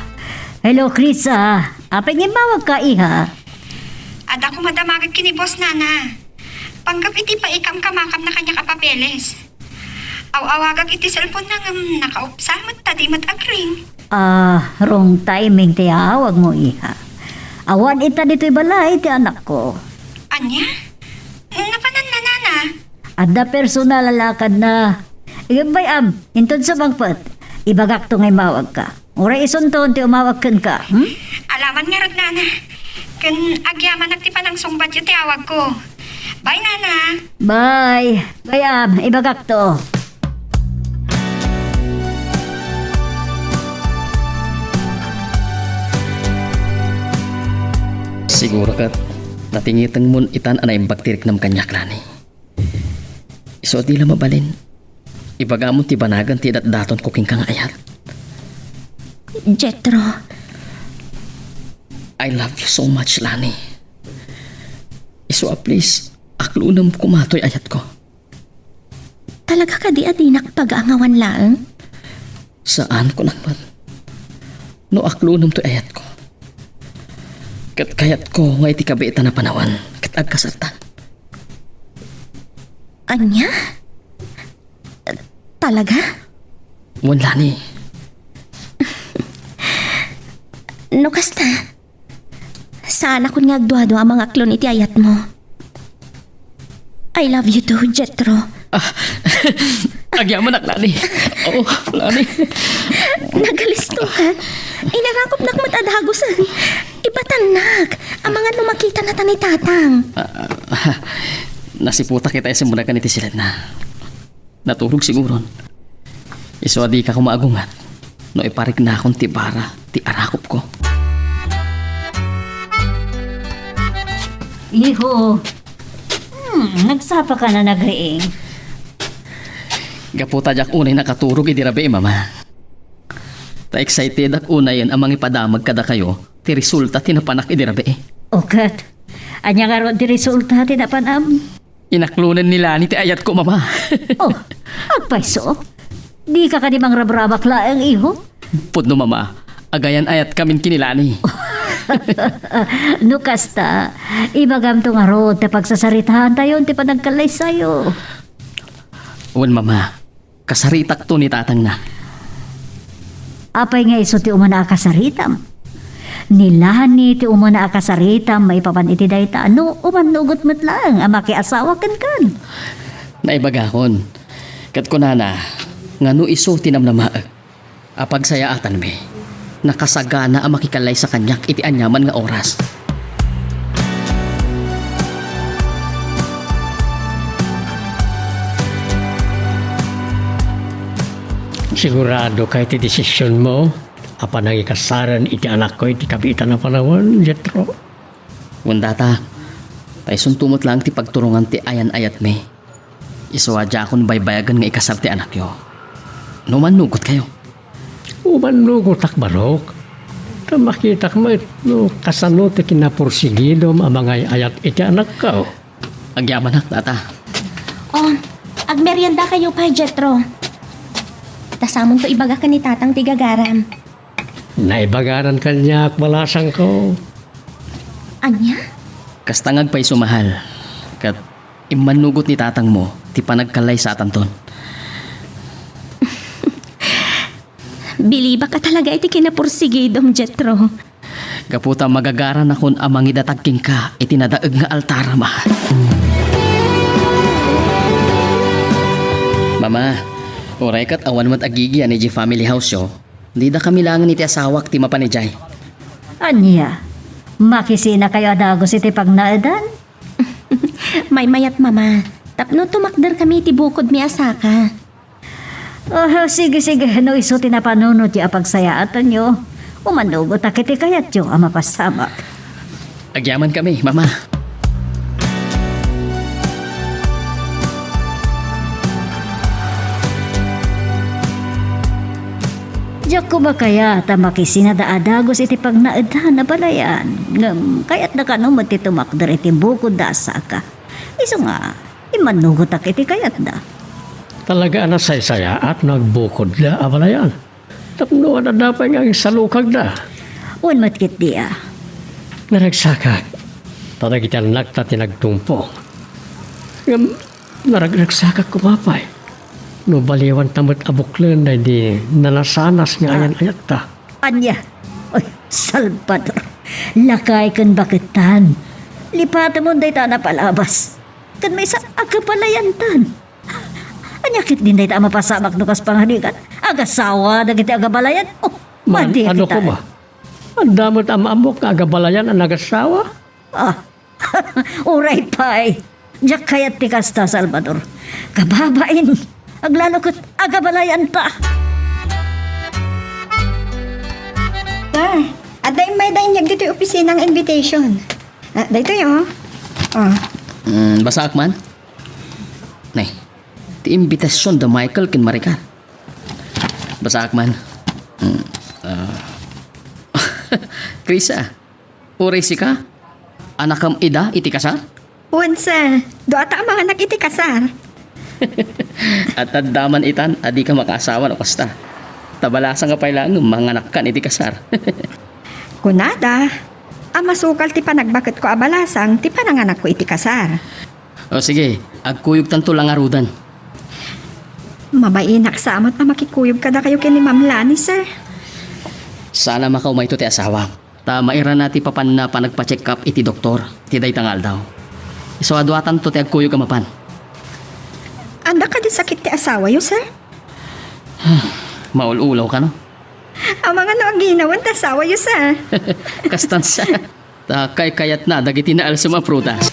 hello, Chris, ah. Apay nga immawagka, iha? Adda koma damagek ken ni Boss, Nana. Panggep iti paikamkamakamna kaniak a papeles. Aw-awagak iti cellphone-na ngem nakaupsal met ta di met agring. Ah, wrong timing ti awagmo, iha. Awan ita ditoy balay ti anakko. Ania? Napananna, Nana? Adda personal a lakadna. Ngem bay-am, inton sa mangpet, ibagakto nga immawagka. Uray isunton ti umawag kenka, hmm? Alaman ngarud, Nana. Ken agyamanak ti panangsungbatyo ti awagko. Bye, Nana. Bye. Bay-am, ibagakto. Siguro ket natingitengmon itan a naimbag ti riknam kaniak, Lani. Isu a di la mabalin. Ibagamon ti banagen ti idatdatonko kenka nga ayat. Jetro. I love you so much, Lani. Isu a please, aklonem koma toy ayatko. Talaga kadi a dinak pagaangawan laeng? Saan, kunak met. No aklonem toy ayatko. Ket kayatko nga iti kabiitan a panawen, ket agkasarta. Ania? Talaga? Wen, Lani. No kasta, saanakon nga agduadua a mangaklon iti ayatmo. I love you too, Jetro. Ah, agyamanak, Lani. Oo, Lani. Nagalisto ka? Inarakopnak met a dagusen. Ipatannak. Amangan no makitanata ni Tatang. Ah, ah, nasiputak ita isu met ken iti siletna. Naturog siguron. Isu a dika koma agunget no ipariknakon ti bara ti arakopko. Iho. Hmm, nagsapa ka na nagriing. Gapu ta diak unay nakaturog idi rabii, Mama. Ta excitedak unayen a mangipadamag kadakayo ti resulta ti napanak idi rabii. O ket, ania ngarud ti resulta ti napanam? Inaklonen ni Lani ti ayatko, Mama. Oh, agpayso? Dika kadi mangrabrabak laeng, iho? Pudno, Mama. Agayan-ayatkamin ken ni Lani. No kasta, ibagamto ngarud ta pagsasaritaantayon ti panagkallaysayo. Wen, Mama. Kasaritakto ni tatangna. Apay nga isu ti umuna a kasaritam? Ni Lani ti umuna a kasaritam maipapan iti dayta, no umannugot met laeng a makiasawa kenkan. Naibagakon, ket kunana nga no isu ti namnamaek a pagsayaatanmi, nakasagana a makikallaysa kaniak iti aniaman nga oras. Siguradoka iti desisionmo a panangikasaren iti anakko iti kabiitan a panawen, Jetro? Wen, Tata, ta isunto met laeng ti pagturongan ti ayan-ayatmi. Isu a diakon baybayagen nga ikasar ti anakyo. No mannugotkayo. Umannugotak, Barok. Ta makitak met no kasano ti kinapursigidom a mangay-ayat iti anakko. Agyamanak, Tata. Oh, agmeriendakayo pay, Jetro. Ta samonto ibaga ken ni Tatang ti gagaram. Naibaganan kaniak, balasangko. Ania? Kasta nga agpayso, mahal. Ket immannugot ni tatangmo ti panagkallaysatanton. Bilibak a talaga iti kinapursigidom, Jetro. Gapu ta magagaranakon a mangidatag kenka iti nadaeg nga altar, Ama. Mama, uray ket awan met agigian idiay family house-yo, dida kami laengen iti asawak ti mapan idiay. Ania? Makisinakayo a dagus iti pagnaedan? Maymayat, Mama, tapno tumakderkami iti bukodmi a saka. Ah, sige, sige. No isu ti napanunotyo a pagsayaatanyo, umanugotak iti kayatyo a mapasamak. Agyamankami, Mama. Diak koma kayat a makisinada a dagus iti pagnaedan a balayan, ngem kayatda kano met ti tumakder iti bukodda a saka. Isu nga, immanugotak iti kayatda. Talaga a nasaysayaat no agbukodda a balayan. Tapno adda pay nga agsalukagda. Wen met ketdi a. Naragsakak, ta dagiti annakta ti nagtungpong. Ngem naragragsakak koma pay no baliwanta met a buklen daydi nanasanas nga ayan-ayatta. Ania? Oy, Salvador, lakay ken baketan. Lipatemon dayta a napalabas. Ken maysa, agabalayantan. Ania ketdin dayta a mapasamak no kas pangarigan? Agasawa dagiti agabalayan? Oh, madi ket koma. Adda met a maammok nga agabalayan a nagasawa? Ah, uray pay. Diak kayat ti kasta, Salvador. Kababain, aglalo ket agabalayanta. Sir, adda immayda inyag ditoy opisina nga invitation. Ah, daytoy, oh. Oh. Mm, basaak man? Nay, ti imbitasion da Michael ken Maricar. Basaak man. Mm, ah. Krisa, uray sika, anakam ida iti kasar? Wen, sir. Duata a manganak iti kasar. At adda man itan a dika makaasawa no kasta. Ta balasang a pay laeng manganakkan iti kasar. Kunada, a masukal ti panagbaketko a balasang ti pananganakko iti kasar. O sige, agkuyogtanto la ngaruden. Mabainak sa met a makikuyog kadakayo ken ni Ma'am Lani, sir. Sana makaumayto ti asawak. Ta mairana ti papanna panagpa-check up iti doktor ti dayta nga aldaw. Isu a duatanto ti agkuyog a mapan. Adda kadi sakit ti asawayo, sir? Maul-ulaw kano? Amangan no aginawan ti asawayo, sir. Kastan sa. Ta kaykayatna dagiti naalsem a prutas.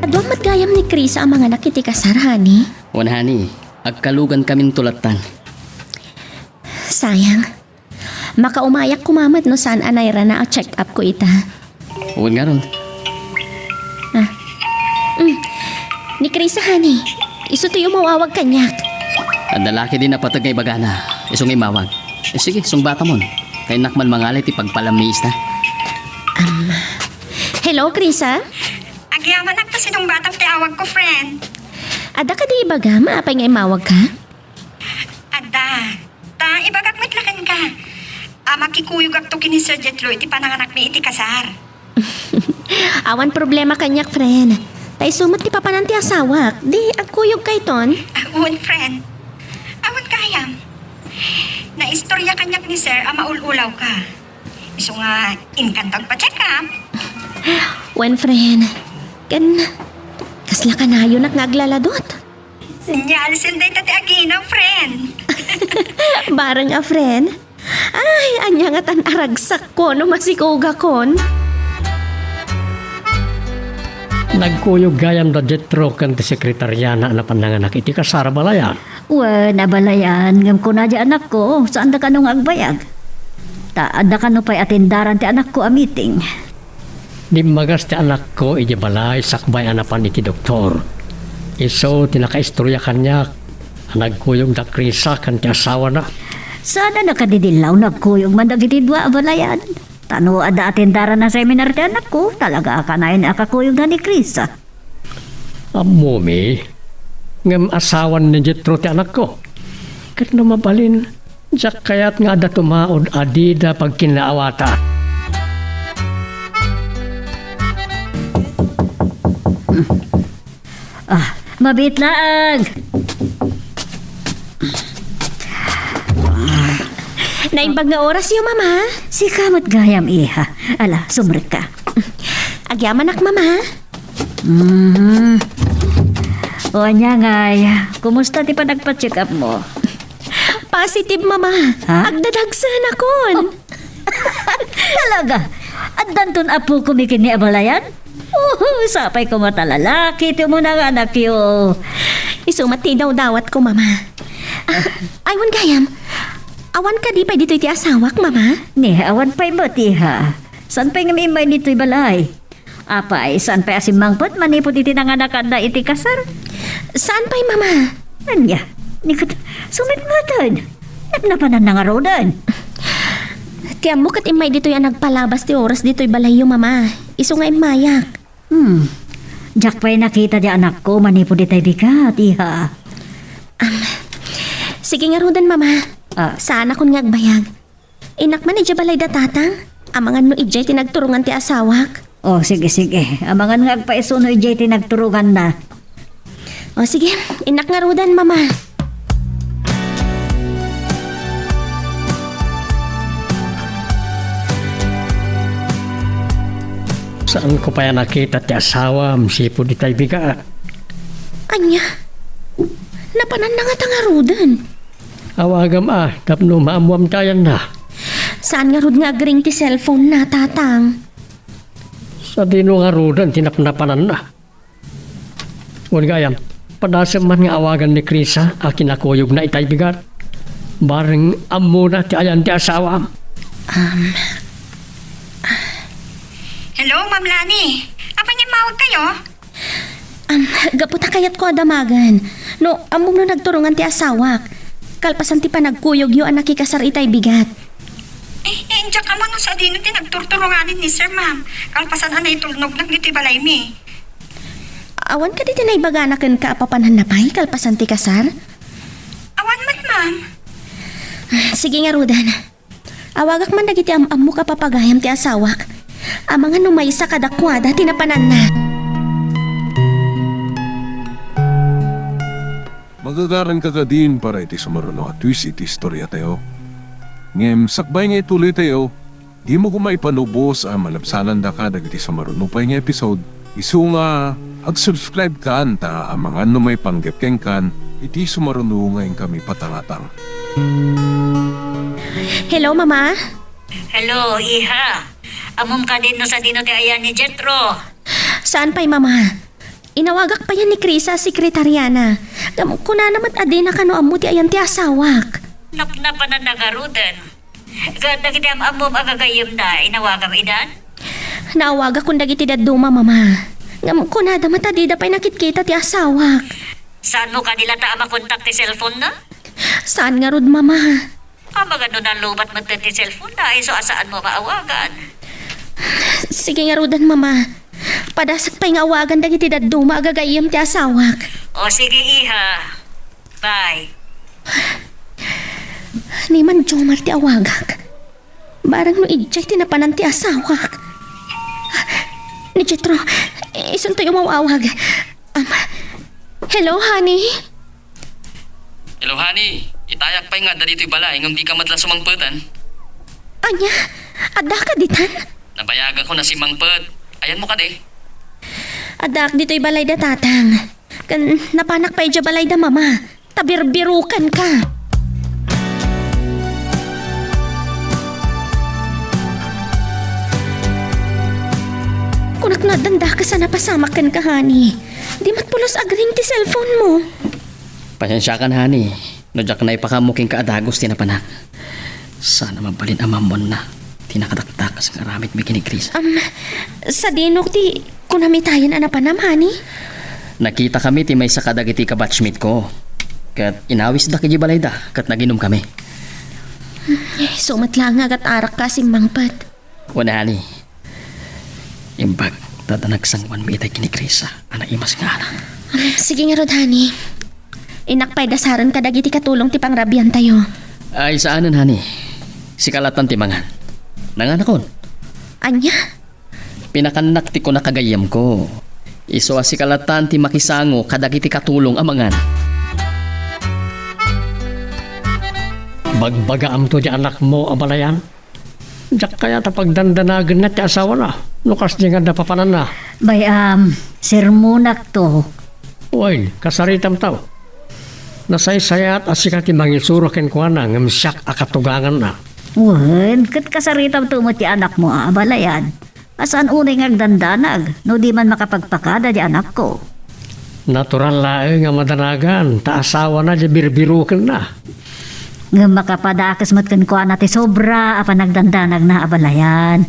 Aduam met gayam ni Krisa a manganak iti kasar, honey? Wen, honey, agkalugankaminto lattan. Sayang. Makaumayak koma met no saan a nairana a check-up ko ita. Wen ngarud. Ah. Mm. Ni Krisa, honey. Isu ti umawawag kaniak. Adda la ketdi napateg nga ibagana. Isu nga immawag. Eh, sige, sungbatamon. Kayatnak man mangalay ti pagpalamiista. Am, hello, Krisa? Agyamanak ta sinungbatam ti awagko, friend. Adda kadi ibagam, apay nga immawagka? Adda. Ta, ibagak met la kenka. A, makikuyogakto ken ni Sir Jetro iti pananganakmi iti kasar. Awan problema kaniak, friend. Ta isu met ti papanan ti asawak. Di, agkuyogkayton? Ah, wen, friend. Awan gayam. Naistorya kaniak ni Sir a maul-ulawka. Isu nga, inkanto agpa-check up. Wen, friend. Ken, kasla kanayonak nga aglaladot. Senyales dayta ti agina, friend. Bareng a friend? Ay, ania ngatan a ragsakko no masikogakon? Nagkuyog gayam da Jetro ken ti sekretariana a napan nanganak iti kasar a balayan. Wen, abalayan, ngem kuna di anakko, saanda kano nga agbayag? Ta adda kano pay atendaran ti anakko a meeting. Dimmagas ti anakko idiay balay sakbay a napan iti doktor. Isu ti nakaistorya kaniak a nagkuyog da Krisa ken ti asawana. Saan a nakadidillaw no agkuyog man dagiti dua a balayan. Ta no adda atendaran a seminar ti anakko, talaga a kanayon a kakuyogna ni Krisa. Ammomi, ngem asawan ni Jetro ti anakko. Ket no mabalin, diak kayat nga adda tumaud a dida pagkinnaawatan. Ah, mabiit laeng. Naimbag nga orasyo, Mama. Sika met gayam, iha. Ala, sumrekka. Agyamanak, Mama. Mhm. O, ania ngay, kumusta ti panagpa-check up mo? Positive, Mama. Ha? Agdadagsenakon. Talaga? Addanton apokon ken ni abalayan? Oh, sapay koma ta lalaki ti umuna nga anakyo. Isu met ti idawdawatko, Mama. Ah, ay, wen gayam. Awan kadi pay ditoy ti asawak, Mama? Ni, awan pay met, iha. Saan pay nga immay ditoy balay? Apay, saan pay a simmangpet manipud iti nanganakanna iti kasar? Saan pay, Mama? Ania? Ni ket, sumipngetan. Napnapananna ngaruden. Ti ammo ket immay ditoy a nagpalabas ti oras ditoy balayyo, Mama. Isu nga immayak. Hmm. Diak pay nakita ti anakko manipud itay bigat, iha. Am, sige ngaruden, Mama. Ah. Saanakon nga agbayag. Innak man idiay balay da tatang. Amangan no idiay ti nagturongan ti asawak. Oh, sige, sige. Amangan nga agpaiso no idiay ti nagturonganna. Oh, sige. Innak ngaruden, Mama. Saanko pay a nakita ti asawam, sipud itay bigat. Ania? Napananna ngata ngaruden? Awagam a, tapno maammuam ti ayanna. Saan ngarud nga agring ti cellphone na, Tatang? Sadino ngaruden ti napnapananna? Wen gayam, padasem man nga awagan ni Krisa a kinakuyogna itay bigat. Bareng ammona ti ayan ti asawam. Um, Hello, Ma'am Lani. Apay nga immawagkayo? Um, gapu ta kayatko a damagen. No, ammom no nagturongan ti asawak. Kalpasan ti panagkuyogyo a nakikasar itay bigat. Eh, eh, diak ammo no sadino ti nagturturonganen ni Sir, Ma'am. Kalpasan a naitulnognak ditoy balaymi. Awan kadi ti naibagana kenka a papananna pay kalpasan ti kasar? Awan met, Ma'am. Sige ngaruden. Awagak man dagiti am-ammok a papagayam ti asawak. Amangan no maysa kadakuada ti napananna. Magagaranka kadin para iti sumaruno a twist iti istoriatayo. Ngem sakbay nga ituloytayo, dimo koma ipanubos a malabsanandaka dagiti sumaruno pay nga episode. Isu nga, ag-subscribe kan ta amangan no maipanggep kenkan iti sumaruno nga inkami patangatang. Hello, Mama? Hello, iha. Ammom kadin no sadino ti ayan ni Jetro? Saan pay, Mama? Inawagak payen ni Krisa a sekretariana. Ngem kunana met a dina kano ammo ti ayan ti asawak. Napnapananna ngaruden. Ket dagiti am-ammom a gagayyemna, inawagam idan? Naawagakon dagiti dadduma, Mama. Ngem kunada met a dida pay nakitkita ti asawak. Saanmo kadi latta a makontak ti cellphone-na? Saan ngarud, Mama. Amangan no nalubat met ti cellphone na, isu a saanmo maawagan. Sige ngaruden, Mama. Padasak pay nga awagan dagiti dadduma a gagayyem ti asawak. O sige, iha. Bye. Ni man Jomar ti awagak. Barang no idiay ti napanan ti asawak. Ni Jetro, isuntoy umaw-awag. Um, hello, honey? Hello, honey. Itayak pay nga adda ditoy balay, ngem dika met la sumangpetan. Ania? Addaka ditan? Nabayagakon a simmangpet. Ayanmo kadi? Addaak ditoy balay da tatang. Ken napanak pay idiay balay da mama. Ta birbirukenka. Kunak no addan dakes a napasamak kenka, honey. Di met pulos agring ti cellphone mo. Pasensiakan, honey, no diak naipakammo kenka a dagus ti napanak. Saan a mabalin a maammoanna ti nakadakdakes nga aramidmi ken ni Chris. Am, sadino ti kunam itayen a napanam, honey? Nakitakami ti maysa kadagiti kabatchmate ko. Ket inawisdak idiay balayda ket naginumkami. Isu met laeng nga agat-arakka a simmangpet. Wen, honey. Imbag ta adda nagsangoanmi itay ken ni Chris a naimas nga anak. Sige ngarud, honey. Innak pay dasaren kadagiti katulong ti pangrabiantayo. Ay, saanen, honey. Sika lattan ti mangan. Nanganakon. Ania? Pinakannak ti kunak a gayyemko. Isu a sika lattan ti makisango kadagiti katulong a mangan. Bagbagaamto ti anakmo a balayan? Diak kayat a pagdandanagenna ti asawana no kasdi nga adda papananna. Bay-am, sermonakto. Wen, kasaritamto. Nasaysayat a sika ti mangisuro kenkuana ngem siak a katuganganna. Wen, ket kasaritamto met ti anakmo a abalayan. A saan unay nga agdandanag no di man makapagpakada ti anakko. Natural laeng a madanagan ta asawana ti birbirukenna. Ngem makapadakes met kenkuana ti sobra a panagdandanagna a balayan.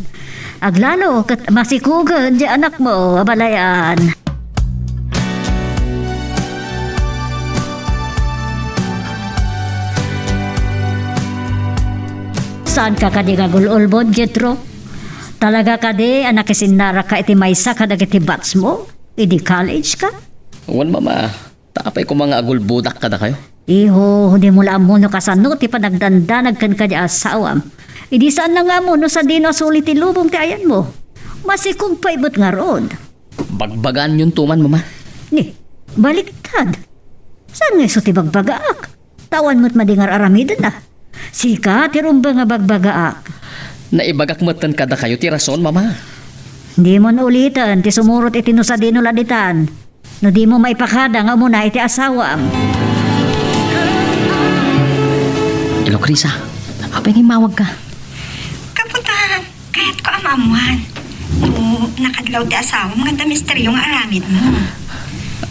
Aglalo ket masikugen ti anakmo a balayan. Saanka kadi nga agul-ulbod, Jetro? Talaga kadi a nakisinnaraka iti maysa kadagiti batchmo idi college ka? Wen, Mama. Ta apay koma nga agulbodak kadakayo? Iho, dimo la ammo no kasano ti panagdandanag kenka ti asawam. Idi saanna nga ammo no sadino a suli ti lubong ti ayanmo. Masikog pay met ngarud. Bagbagaanyonto man, Mama. Ni, baliktad. Saan nga isu ti bagbagaak? Ta awan met madi nga ar-aramidenna. Sika ti rumbeng a bagbagaak. Naibagak metten kadakayo ti rason, Mama. Dimon uliten ti sumurot iti no sadino la ditan. No dimo maipakada nga umuna iti asawam. Hello, Krisa. Apay nga immawagka? Kaputan. Kayatko a maammuan no nakadlaw ti asawam nga adda misteryo nga aramidmo.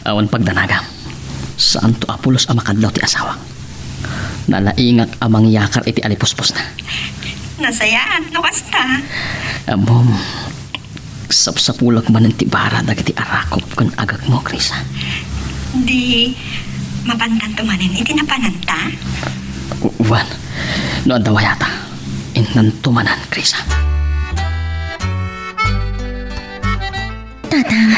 Awan pagdanagam. Saanto a pulos a makadlaw ti asawak. Nalaingak a mangyakar iti alipuspusna. Nasayaat no kasta. Ammom, sapsapulak manen ti bara dagiti arakop ken agekmo, Krisa. Di, mapantanto manen iti napananta? Wen, no adda wayata, innanto manen, Krisa. Tatang,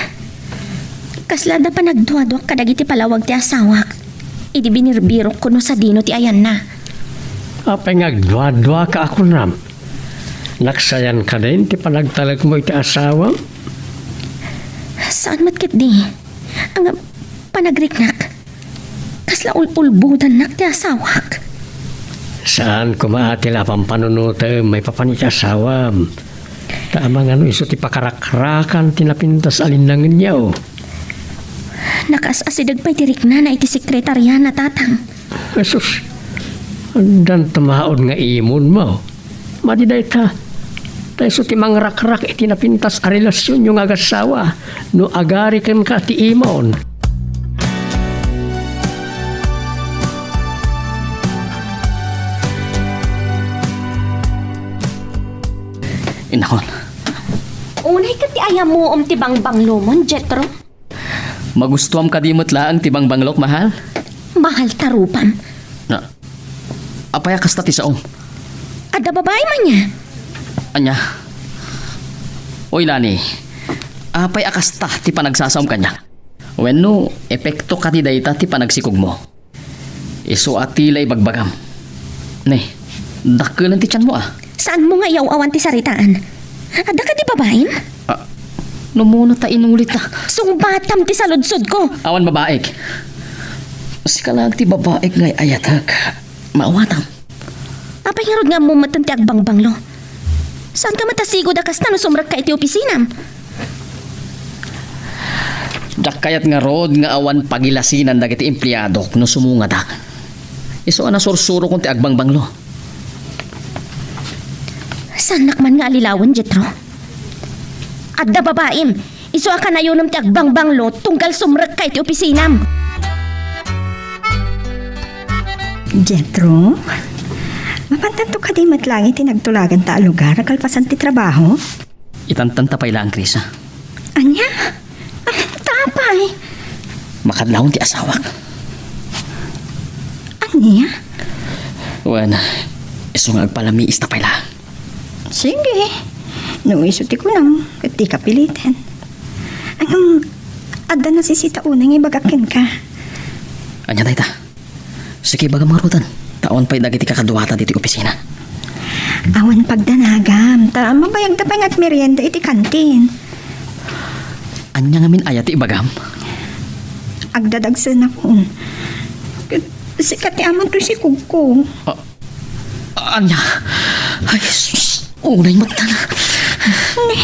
kasla adda panagduaduak kadagiti palawag ti asawak idi binirbirokko no sadino ti ayanna. Apay nga agduaduaka a kunam? Naksayan kadin ti panagtalekmo iti asawam? Saan met ketdi. Ang panagriknak, kasla ul-ulbodannak ti asawak. Saan koma a ti la pampanunotem maipapan iti asawam. Ta amangan no isu ti pakarakrakan ti napintas a linnangenyo. Nakaas-asideg pay ti riknana iti sekretariana, Tatang. Jesus, addan tamaon nga imunmo. Madi dayta, ta isu ti mangrakrak iti napintas a relasionyo nga agassawa no agari kenka ti imon. Innakon. Unay ket ti ayamuom ti bangbanglomon, Jetro? Magustuam kadi met laeng ti bangbanglok, mahal? Mahal ta rupam. Na, Apay a kasta ti saom? Adda babaim ania? Ania? Oy, Lani, apay a kasta ti panagsasaom kaniak? Wenno, epekto kadi dayta ti panagsikogmo? Isu a ti la ibagbagam. Ne, dakkelen ti tianmo a. Saanmo nga iyaw-awan ti saritaan? Adda kadi babaim? Ah, no muna ta inulita. Sungbatam ti saludsodko. Awan babaik. Sika lang ti babaik nga ayatek. Maawatam. Apay ngarud nga ammom metten ti agbangbanglo? Saanka met a sigud a kasta no sumrekka iti opisinam? Diak kayat ngarud nga awan pagilasinan dagiti empleadok no sumungadak. Isu a nasursurokon ti agbangbanglo. Saannak man nga alilawen, Jetro. Adda babaim, isu a kanayonem ti agbangbanglo tunggal sumrekka iti opisinam. Jetro, mapantanto kadi met laeng iti nagtulaganta a lugar a kalpasan ti trabaho? Itantanta pay laeng, Krisa. Ania? Ah, ta apay? Makadlawon ti asawak. Ania? Wen, isu nga agpalamiista pay laeng. Sige. No isu ti kunam, ket dika piliten. Ngem, adda nasisita unay nga ibagak kenka. Ania dayta? Sige, ibagam ngaruden. Ta awan pay dagiti kakaduata ditoy opisina. Awan pagdanagam, ta mabayagda pay nga agmerienda iti kantin. Ania ngamin aya ti ibagam? Agdadagsenakon. Ket sika ti aman toy sikogko. Ah, Ania? Ay, sus, unay met tan. Ne,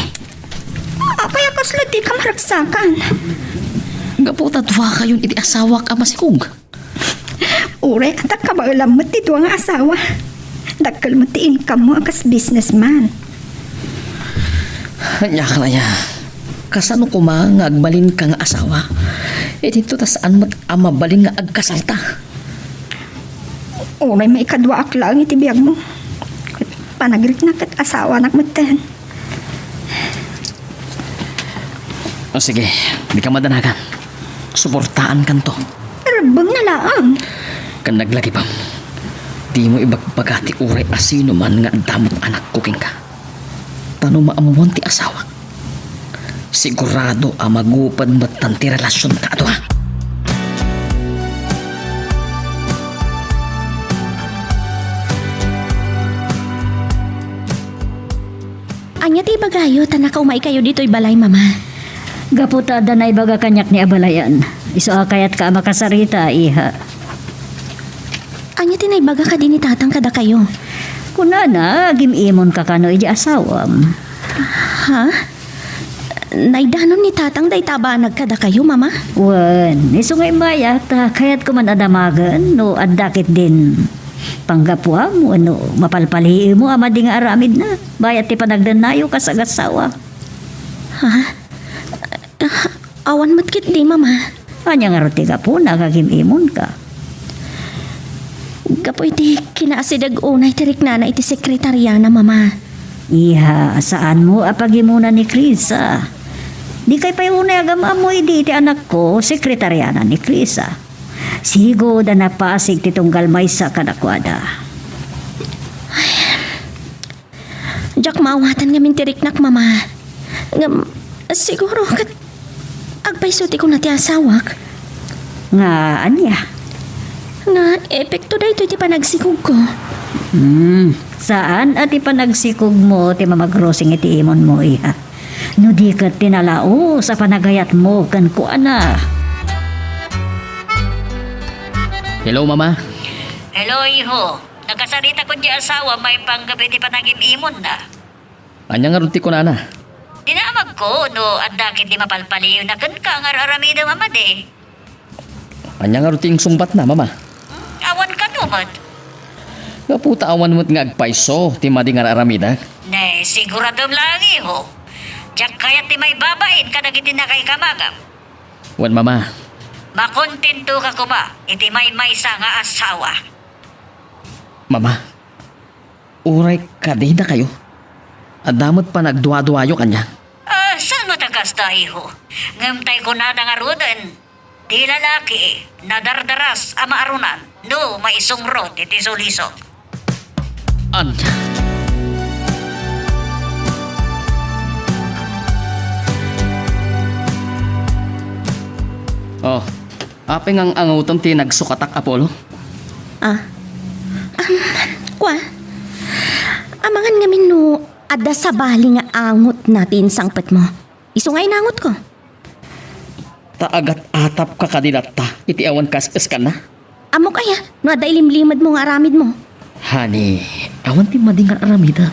apay a kasla dika maragsakan? Gapu ta duakayon iti asawak a masikog. Uray adda kabaelam met ti dua nga asawa. Dakkel met ti income mo a kas businessman. Ania, Clara, kasano koma nga agbalinka nga asawa? Idinto ta saan met a mabalin nga agkasalta. Uray maikaduaak laeng iti biagmo. Panagiriknak ket asawanak metten. O sige, dika madanagan. Suportaankanto. Rebbengna laeng. Ken naglagipem, dimo ibagbaga ti uray a sino man nga adda met anakko kenka. Ta no maammuan ti asawak, sigurado a maguped metten ti relasionta a dua. Ania ti ibagayo ta nakaumaykayo ditoy balay, Mama? Gapu ta adda naibaga kaniak ni abalayan. Isu a kayatka a makasarita, iha. Ania ti naibaga kadi ni Tatang kadakayo? Kunana, agim-imonka kano iti asawam. Ha? Naidanon ni Tatang dayta a banag kadakayo, Mama? Wen, isu nga immay a ta kayatko man a damagen no adda ketdin panggapuam wenno mapalpaliiwmo a madi nga aramidna bayat ti panagdennayo kas agassawa. Ha? Awan met ketdi, Mama. Ania ngarud ti gapuna nga agim-imonka? Gapu iti kinaasideg unay ti riknana iti sekretariana, Mama. Iha, saanmo a pagimuna ni Krisa. Dikay pay unay agam-ammo idi iti anakko, sekretariana ni Krisa. Sigud a napasig ti tunggal maysa kadakuada. Diak maawatan ngamin ti riknak, Mama. Ngem, siguro ket agpayso ti kuna ti asawak. Nga ania? Nga epekto daytoy ti panagsikogko. Hmm, saan a ti panagsikogmo ti mamagrosing iti imonmo, iha. No di ket ti nalaus a panagayatmo kenkuana. Hello, Mama. Hello, iho. Nakasaritakon ti asawa maipanggep iti panagim-imonna. Ania ngarud ti kunana? Dinamagko no adda ketdi mapalpaliiwna kenka nga ar-aramidem a madi. Ania ngarud ti insungbatna, Mama? Hmm, awan kano met. Gapu ta awan met nga agpayso ti madi nga ar-aramidek. Ne, siguradom laeng, iho. Diak kayat ti maibabain kadagiti nakaikamagam. Wen, Mama. Makontentoka koma iti maymaysa nga asawa. Mama, uray kadi dakayo, adda met panagduaduayo kaniak. Ah, saan met a kasta, iho? Ngem tay kunada ngaruden, ti lalaki, nadardaras a maarunan no maisungrot iti sulisog. Ania? Oh, apay nga ang-angutem ti nagsukatak, Apollo? Ah. Am, kua? Amangan ngamin no adda sabali nga angutna ti insangpetmo. Isu nga inangutko. Ta agat-atapka kadi latta iti awan kas-eskanna? Ammok aya no adda ilimlimedmo nga aramidmo? Honey, awan ti madi nga aramidek.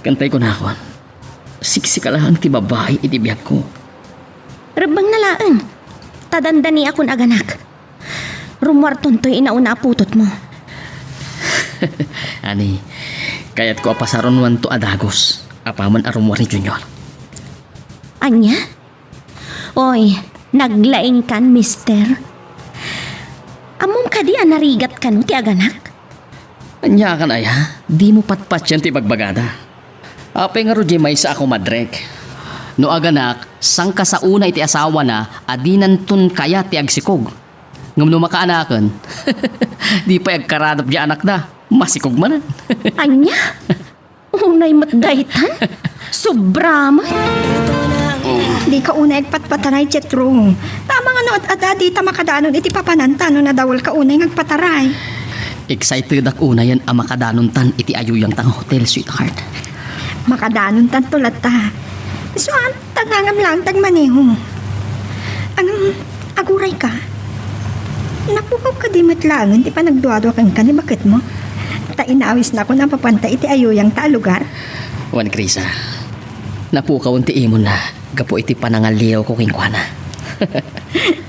Ken tay kunakon, siksika laeng ti babai iti biagko. Rebbengna laeng. Ta dandaniakon a ganak. Rummuartonto inauna a putotmo. Honey, kayatko a pasarunoanto a dagus apaman a rummuar ni Junior. Ania? Oy, naglaingkan, mister. Ammom kadi a narigat kano ti aganak? Aniakan aya? Dimo patpatien ti ibagbagada. Apay ngarud diay maysa a kumadrek? No aganak, sangkasaona iti asawana a dinanton kayat ti agsikog. Ngem no makaanaken, di pay agkaradap diay anakda, masikog manen. Ania? Unay met daytan? Sobra met. Dika unay agpatpataray, Jethro. Ta amangan no ad-adda dita makadanon iti papananta no nadawelka unay nga agpataray. Excitedak unayen a makadanontan iti ayuyangta nga hotel, sweetheart. Makadanontanto latta. Isu a, ta ngangam laeng ti agmaneho. Ngem, agurayka. Napukaw kadi met laengen ti panagduadua kenka ni baketmo? Ta inawisnakon a mapanta iti ayuyangta a lugar. Wen, Krisa, napukawen ti imonna gapu iti panangallilawko kenkuana.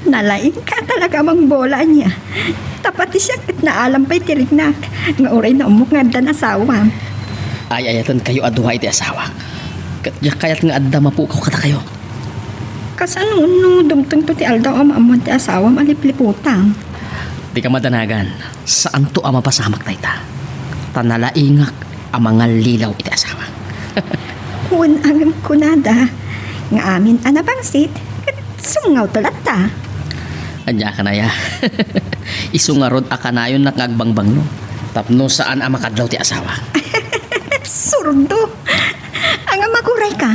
Nalaingka talaga, Mang Bola, ania? Ta pati siak ket naalam pay ti riknak, nga uray naammok nga addan asawam. Ay-ayatenkayo a dua iti asawak. Ket diak kayat nga adda mapukaw kadakayo. Kasano no dumtengto ti aldaw a maammoan ti asawam a lipliputang? Dika madanagan, saanto a mapasamak dayta. Ta nalaingak a mangallilaw iti asawak. Wen, ngem kunada nga amin a nabangsit, ket sumngawto latta. Ania kanaya? Isu ngarud a kanayonnak nga agbangbanglo tapno saan a makadlaw ti asawak. Surdo! Ngem agurayka.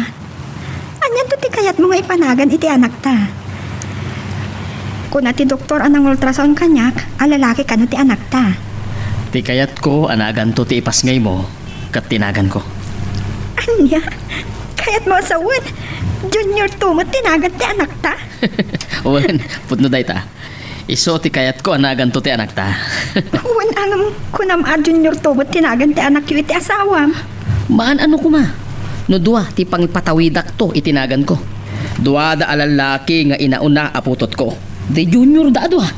Anianto ti kayatmo nga ipanagan iti anakta? Kuna ti doktor a nangultrasound kaniak a lalaki kano ti anakta. Ti kayatko a naganto ti ipasngaymo ket ti naganko. Ania? Kayatmo a sawen, Junior two met ti nagan ti anakta? Wen, pudno dayta. Isu ti kayatko a naganto ti anakta. Wen, ngem kunam a Junior two met ti nagan ti anakyo iti asawam. Maan-ano koma no dua ti pangipatawidakto iti naganko. Duada a lallaki nga inauna a putotko. Di Junior da a dua.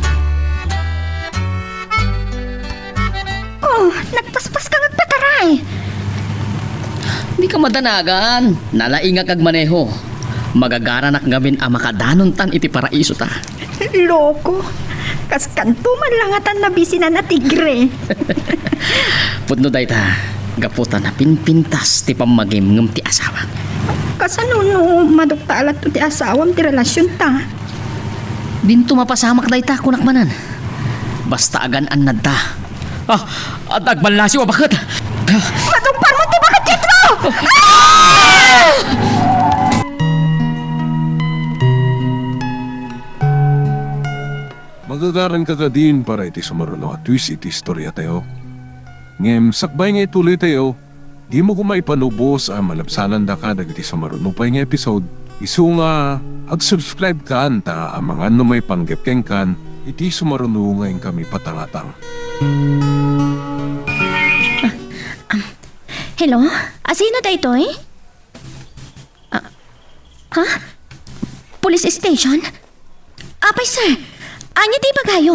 Oh, nagpaspaska nga agpataray. Dika madanagan. Nalaingak agmaneho. Magagaranak ngamin a makadanontan iti paraisota. Loko. Kaskanto man langatan nabisinan a tigre. Pudno dayta, gapu ta napinpintas ti pammagim ngem ti asawak. Kasano no madukta a latto ti asawam ti relasionta? Dinto mapasamak dayta, kunak manen. Basta agan-annadta. Ah, at agmallasiw a baket. Madungparmo ti baket, Jethro! Ah! Magagaranka kadin para iti sumaruno a twist iti istoriatayo. Ngem sakbay nga ituloytayo, dimo koma ipanubos a malabsanandaka dagiti sumaruno pay nga episode. Isu nga, ag-subscribe kan ta amangan no maipanggep kenkan iti sumaruno nga inkami patangatang. Hello? Asino daytoy? Ah, ha? Police station? Apay, sir? Ania ti ibagayo?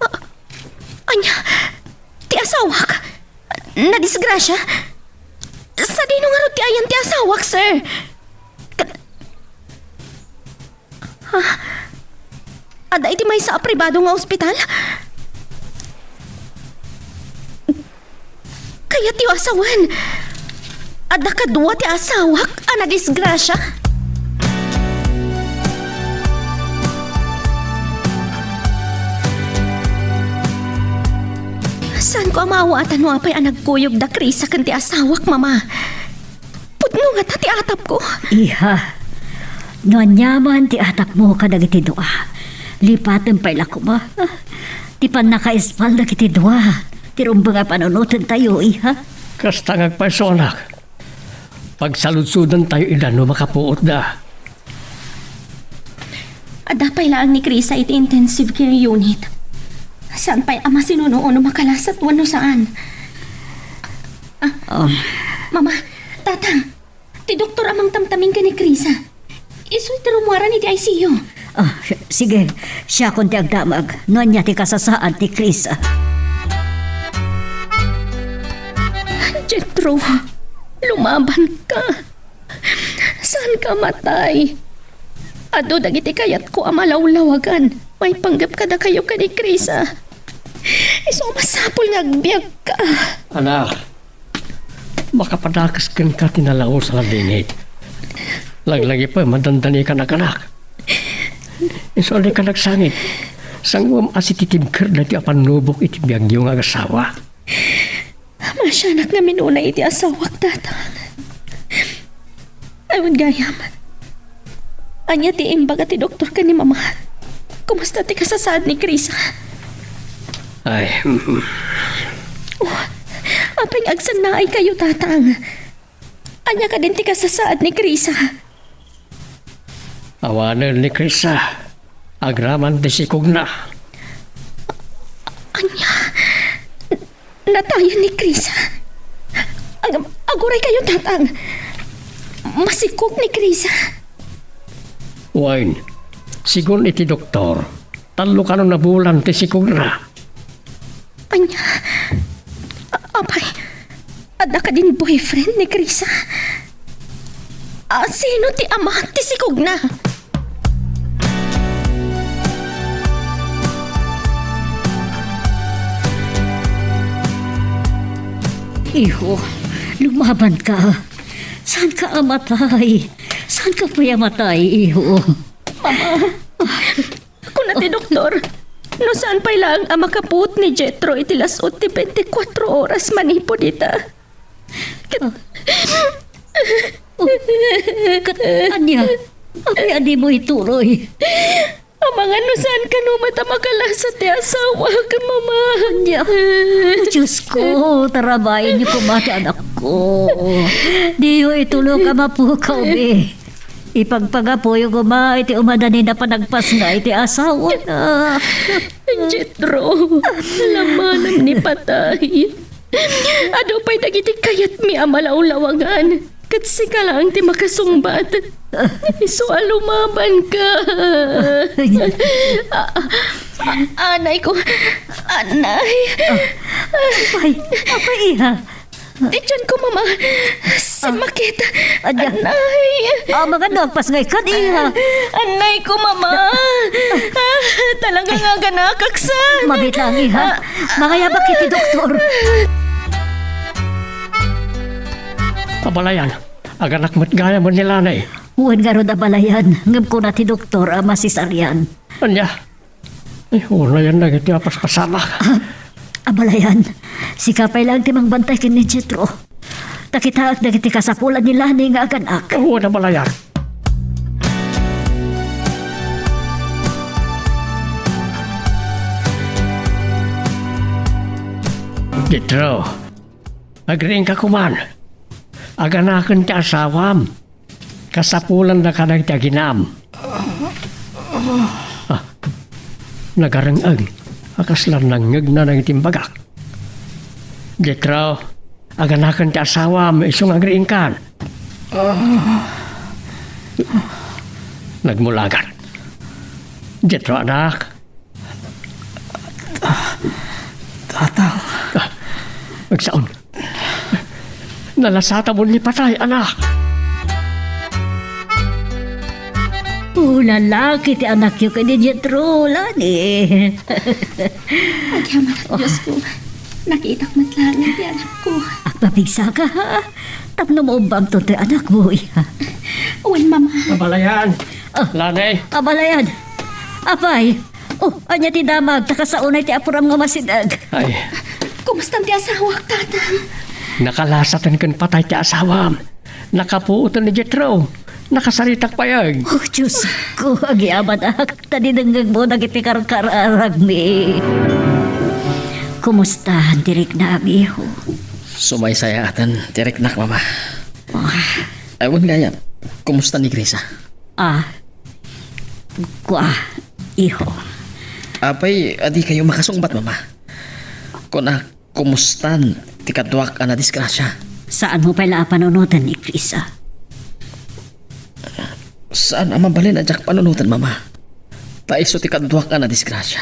Ah, ania? Ti asawak? Nadisgrasya? Sadino ngarud ti ayan ti asawak, sir? Ka-, Ha? Adda iti maysa a pribado nga ospital? Kayatyo a sawen. Adda kadua ti asawak a nadisgrasya. Kasasaadko a maawatanmo apay a nagkuyog da Krisa ken ti asawak, Mama. Pudno ngata ti atapko. Iha, no aniaman ti atapmo kadagiti dua, lipaten pay la koma. Ti pannakaispal dagiti dua, ti rumbeng a panunotentayo, iha. Kasta nga agpayso, anak. Pagsaludsodentayo ida no makapuotda. Adda pay laeng ni Krisa iti intensive care unit. Saan pay a masinuno no makalasat wenno saan. Ah, Oh. Mama, Tatang, ti doktor a mangtamtamin ken ni Krisa. Isu ti rummuaran iti I C U. Ah, sige, siakon ti agdamag no ania ti kasasaad ni Krisa. Jethro, lumabanka. Saanka a matay. Adu dagiti kayatko a malawlawagan maipanggep kadakayo ken ni Krisa. Isu a masapul nga agbiagka. Anak, makapadakes kenka ti nalaus a ladingit. Laglagipen, madandanikan, anak. Isu a dika nagsangit. Sanguem a sititibker daytoy a pannubok iti biagyo nga agasawa. Masianak ngamin unay iti asawak, Tatang. Ay, wen gayam. Ania ti imbaga ti doktor ken ni Mama? Kumusta ti kasasaad ni Krisa? Ay, mm. Oh, apay nga agsannaaykayo, Tatang? Ania kadin ti kasasaad ni Krisa? Awanen ni Krisa, agraman ti sikogna. Ania? Natayen ni Krisa? Ag-, aguraykayo, Tatang. Masikog ni Krisa. Wen, sigun iti doktor, tallo kano a bulan ti sikogna. Ania? A-, apay, adda kadin boyfriend ni Krisa? A, sino ti ama ti sikogna? Iho, lumabanka. Saanka a matay? Saanka pay a matay, iho? Mama. Kuna ti doktor, no saan pay laeng a makapuot ni Jethro iti las-ut ti bente kuatro oras manipud ita. Ket Oh, ket ania? Apay a dimo ituloy? Amangan no saan kano met a makalasat ti asawak, Mama. Ania? Diosko, tarabaenyo koma ti anakko. Diyo ituloy a mapukaw, be. Ipagpagapuyo koma iti umadanina panagpasngay ti asawana. Jethro, lamanam ni patay. Adu pay dagiti kayatmi a malawlawangan, ket sika laeng ti makasungbat. Isu a lumabanka. A-, a-, anayko, anay. Apay, apay, iha? Ti tianko, Mama. Simmakit. Ania? Anay. Amangan no agpasngayka, iha. Anayko, Mama. Ah, talaga nga aganakak sa. Mabit lang, iha. Mangayabak iti doktor. Abalayan, aganak met gayam ni Lanay. Wen ngarud, abalayan, ngem kuna ti doktor a masisarian. Ania? Ay, unayan dagiti a paskasamak. Ah, abalayan, sika pay laeng ti mangbantay ken ni Jethro. Ta kitaek dagiti kasapulan ni Lani nga aganak. Wen, abalayan. Jethro, agriingka koman. Aganaken ti asawam. Kasapulanda kadagiti aginam. Ah, nagareng-eng a kasla nangngegna dagiti imbagak. Jethro, aganaken ti asawam, isu nga agriingkan. Nagmulagan. Jethro, anak, Tatang. Ah, agsaon. Nalasatam ni patay, anak. O, lalaki ti anakyo ken ni Jethro, Lani. Agyamanak, Diosko. Nakitak met laeng ti anakko. Agpapigsaka, ha? Tapno maubbamto ti anakmo, iha. Wen, Mama. Abalayan. Ah. Lani. Abalayan. Apay. Oh, ania ti damag? Ta kasaonay ti apuram nga masideg. Ay, Kumustan ti asawak, Tatang? Nakalasaten ken patay ti asawam. Nakapuoten ni Jetro. Nakasaritak pay. Oh, Diosko, agyamanak, ta dinengngegmo dagiti karkararagmi. Kumustan ti riknam, iho? Sumaysayaaten ti riknak, Mama. Ah. Ay, wen gayam, kumusta ni Krisa? Ah, kua, iho. Apay a dikayo makasungbat, Mama? Kunak, kumustan ti kaduak a nadisgrasia? Saanmo pay la a panunoten ni Krisa? Saan a mabalin a diak panunoten, Mama. Ta isu ti kaduak a nadisgrasia.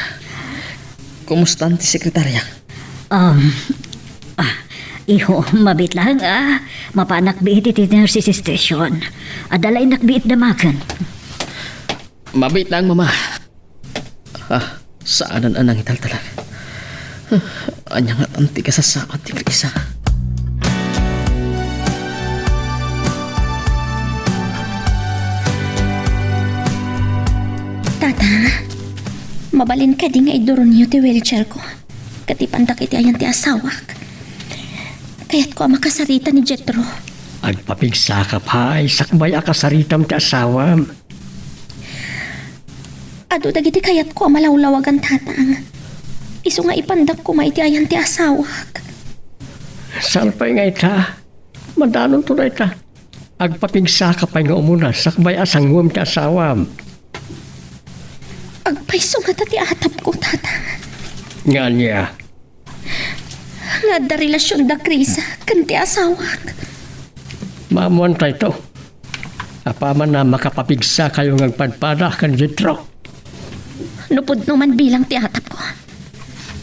Kumustan ti sekretaria? Um, ah, iho, mabiit laeng a mapanak biit iti nurses station. Adda laennak biit damagen. Mabiit laeng, Mama. Ah, saanen a nangitaltalek. Ania ngatan ti kasasaad ti Krisa? Tata, mabalin kadi nga iduronyo ti wheelchair ko? Ket ipandak iti ayan ti asawak. Kayatko a makasarita ni Jetro. Agpapigsaka pay sakbay a kasaritam ti asawam. Adu dagiti kayatko a malawlawagan, Tatang. Isu nga ipandak koma iti ayan ti asawak. Saan pay nga ita? Madanonto dayta. Agpapigsaka pay nga umuna sakbay a sanguem ti asawam. Agpayso ngata ti atapko, Tatang. Nga ania? Nga adda relasion da Krisa ken ti asawak. Maamuan tayto. Apaman a makapapigsakayo nga agpadpada ken Jetro. No pudno man bilang ti atapko,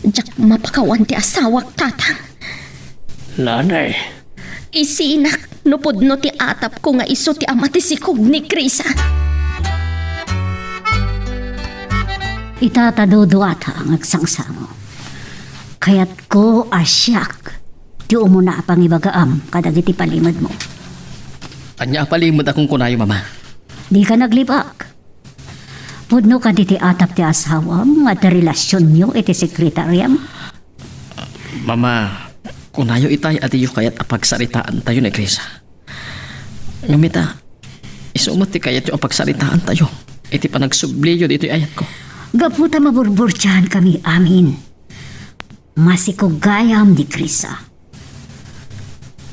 diak mapakawan ti asawak, Tatang. Lanay. Isinak no pudno ti atapko nga isu ti ama ti sikog ni Krisa. Ita ta duduata nga agsangsango. Kayatko a siak ti umuna a pangibagaam kadagiti palimedmo. Ania a palimed a kunkunayo, Mama? Dika naglibak. Pudno kadi ti atap ti asawam nga adda relasionyo iti sekretariam? Mama, kunayo itay a diyo kayat a pagsaritaantayo ni Krisa. Ngem ita, isu met ti kayatyo a pagsaritaantayo iti panagsubliyo ditoy ayatko. Gapu ta maburburtiankami amin. Masikog gayam ni Krisa.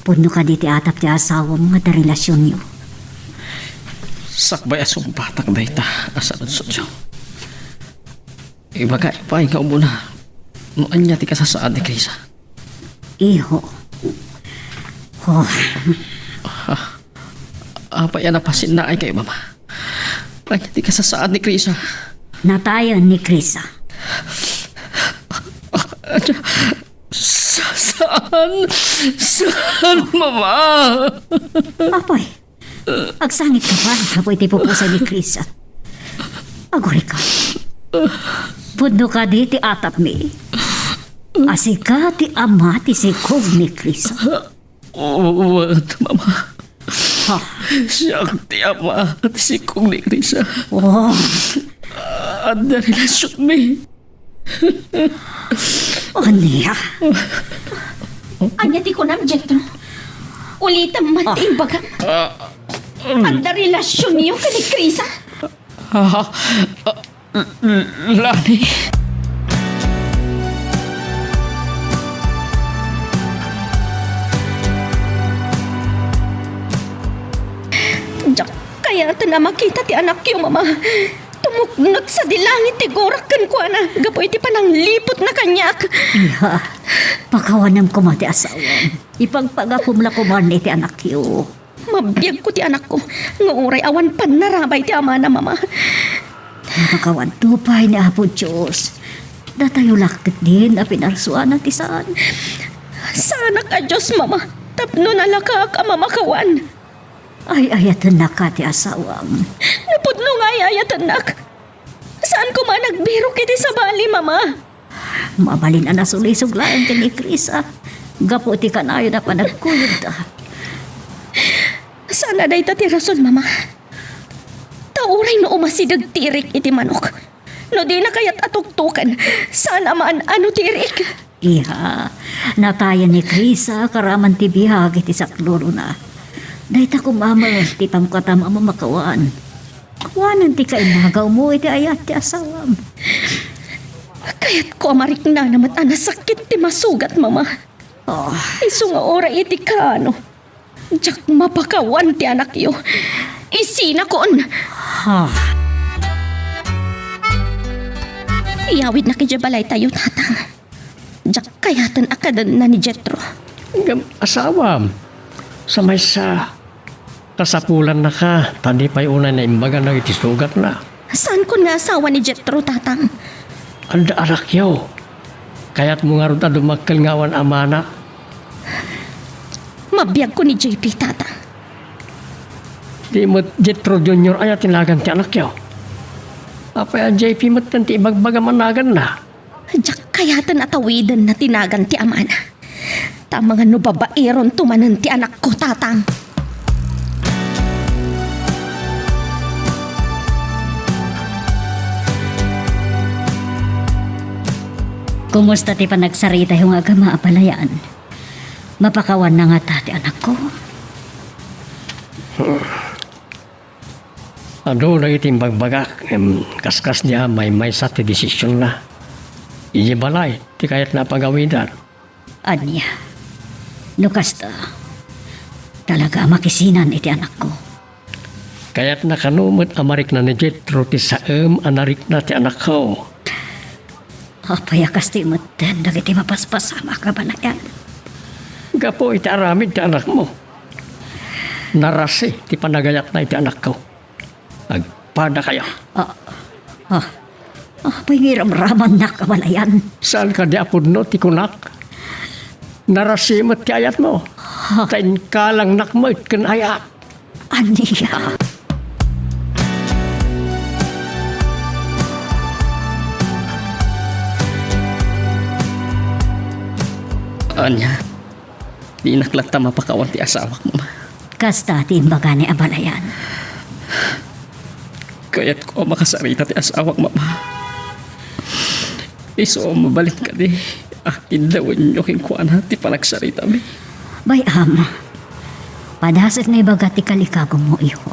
Pudno kadi ti atap ti asawam nga adda relasionyo? Sakbay a sungbatak dayta a saludsodyo, ibagak pay nga umuna no ania ti kasasaad ni Krisa. Iho. Oh. Ah, apay a napasinnaay kayo, Mama? Ania ti kasasaad ni Krisa? Natayen ni Krisa. Sa-, saan? Saan, Mama? Apay, agsangit ka pay gapu iti pupusay ni Krisa. Agurika. Pudno kadi ti atapmi a sika ti ama ti sikog ni Krisa? Wen, Mama. Ha? Siak ti ama ti sikog ni Krisa. Oh. Adda relasionmi. Ania? Ania ti kunam, Jetro? Ulitem man ti imbagam. Ah. Adda relasionyo ken ni Krisa? Ah, ah, Lani. Diak kayaten a makita ti anakyo, Mama. Tumuknot sadi langit ti gurak kenkuana gapu iti panangliputna kaniak. Iha, pakawanem koma ti asawam. Ipagpagapom la koman iti anakyo. Mabiagko ti anakko nga uray awan pannarabay ti amana, Mama. Makawanto pay ni Apo Dios. Datayo la ketdin a pinarsuana ti saan. Saanak a Dios, Mama, tapno nalakaak a mamakawan. Ay-ayatennaka ti asawam. Napudno nga ay-ayatennak. Saan koma a nagbirok iti sabali, Mama. Mabalin a nasulisog laeng ken ni Krisa gapu iti kanayon a panagkuyogda. Saan a dayta ti rason, Mama. Ta uray no umasideg ti irik iti manok, no dina kayat a tuktoken, saan a maan-ano ti irik. Iha, natayen ni Krisa karaman ti biag iti saklulona. Dayta koma met ti pamkatam a mamakawan. Kuanen ti kainagawmo iti ayat ti asawam. Kayatko a mariknana met a nasakit ti masugat, Mama. Oh. Isu nga uray iti kaano. Diak mapakawan ti anakyo. Isinakon! Ha? Iyawidnak idiay balaytayo, Tatang. Diak kayaten a kadenna ni Jetro. Ngem asawam, sa maysa, kasapulannaka, ta di pay unay naimbagana iti sugatna. Saankon nga asawa ni Jetro, Tatang. Adda anakyo. Kayatmo ngarud a dumakkel nga awan amana? Mabiagko ni J P, Tatang. Di met Jetro Junior aya ti nagan ti anakyo? Apay a J P metten ti ibagbagam a naganna? Diak kayaten a tawidenna ti nagan ti amana. Ta amangan no babaironto manen ti anakko, Tatang. Kumusta ti panagsaritayo nga agama, abalayan? Mapakawanna ngata ti anakko? Adu dagiti imbagbagak, ngem kaskas dia maymaysa ti desisionna. Idiay balay ti kayatna a pagawidan. Ania? No kasta, talaga a makisinan iti anakko. Kayatna kano met a marikna ni Jetro ti saem a narikna ti anakko. Apay a kastoy metten dagiti mapaspasamak a balayan? Gapu iti aramid ti anakmo, narasi ti panagayatna iti anakko. Agpadakayo. Ah, ah, apay nga iramramannak a balayan? Saan kadi a pudno ti kunak? Narasi met ti ayatmo. Ah. Ta inkalangnak met ken ayat. Ania? Ania? Dinak latta mapakawan ti asawak, Mama. Kasta ti imbagana a balayan. Kayatko a makasarita ti asawak, Mama. Isu a mabalin kadi a iddawenyo kenkuana ti panagsaritami. Bay-am, padaset nga ibaga ti kalikagumo, iho.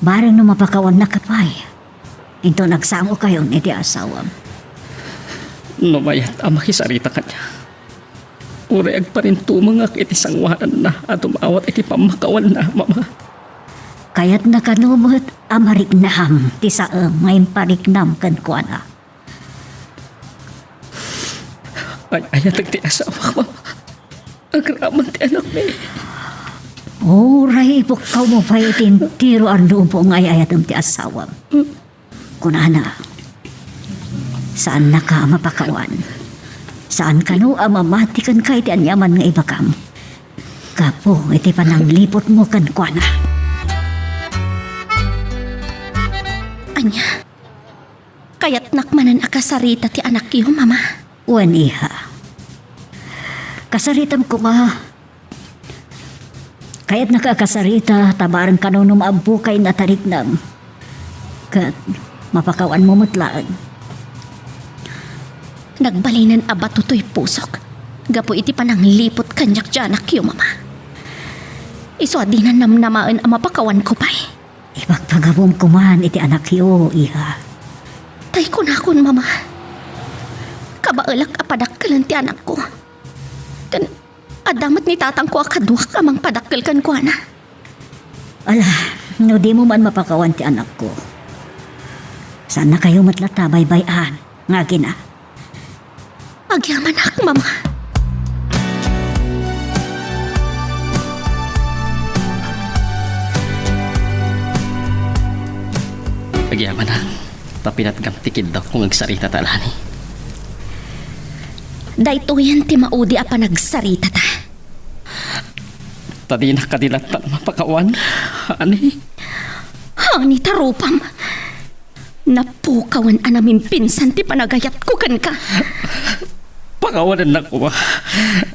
Bareng no mapakawannaka pay, inton agsangokayon iti asawam. No mayat a makisarita kaniak, uray agparintumengak iti sangoananna a dumawat iti pammakawanna, Mama. Kayatna kano met a mariknam ti saem nga impariknam kenkuana. Ay-ayatek ti asawak, Mama. Agraman ti anakmi. Uray ipukkawmo pay iti entero a lubong nga ay-ayatem ti asawam. Kunana, saannaka a mapakawan. Saan kano a mamati kenka iti aniaman nga ibagam. Gapu iti panangliputmo kenkuana. Ania? Kayatnak manen a kasarita ti anakyo, Mama? Wen, iha. Kasaritam koma. Kayatnaka a kasarita, ta bareng kano no maabbokay nga tariknam. Ket mapakawanmo met laeng. Nagbalinen a bato toy pusok gapu iti panangliput kaniak ti anakyo, Mama. Isu a dinan namnamaen a mapakawanko pay. Ipagpagabum koman iti anakyo, iha. Tay kunakon, Mama, kabaelak a padakkelen ti anakko. Ken adda met ni tatangko a kaduak a mangpadakkel kenkuana. Ala, no dimo man mapakawan ti anakko, saannakayo met latta a baybay-an nga agina. Agyamanak, Mama. Agyamanak, ta pinatgam ti kiddawko nga agsarita ta, Lani. Daytoyen ti maudi a panagsarita ta. Ta dinak kadi latta mapakawan, honey. Honey ta rupam. Napukawan a namimpinsan ti panagayatko kenka. Pakawanennak koma.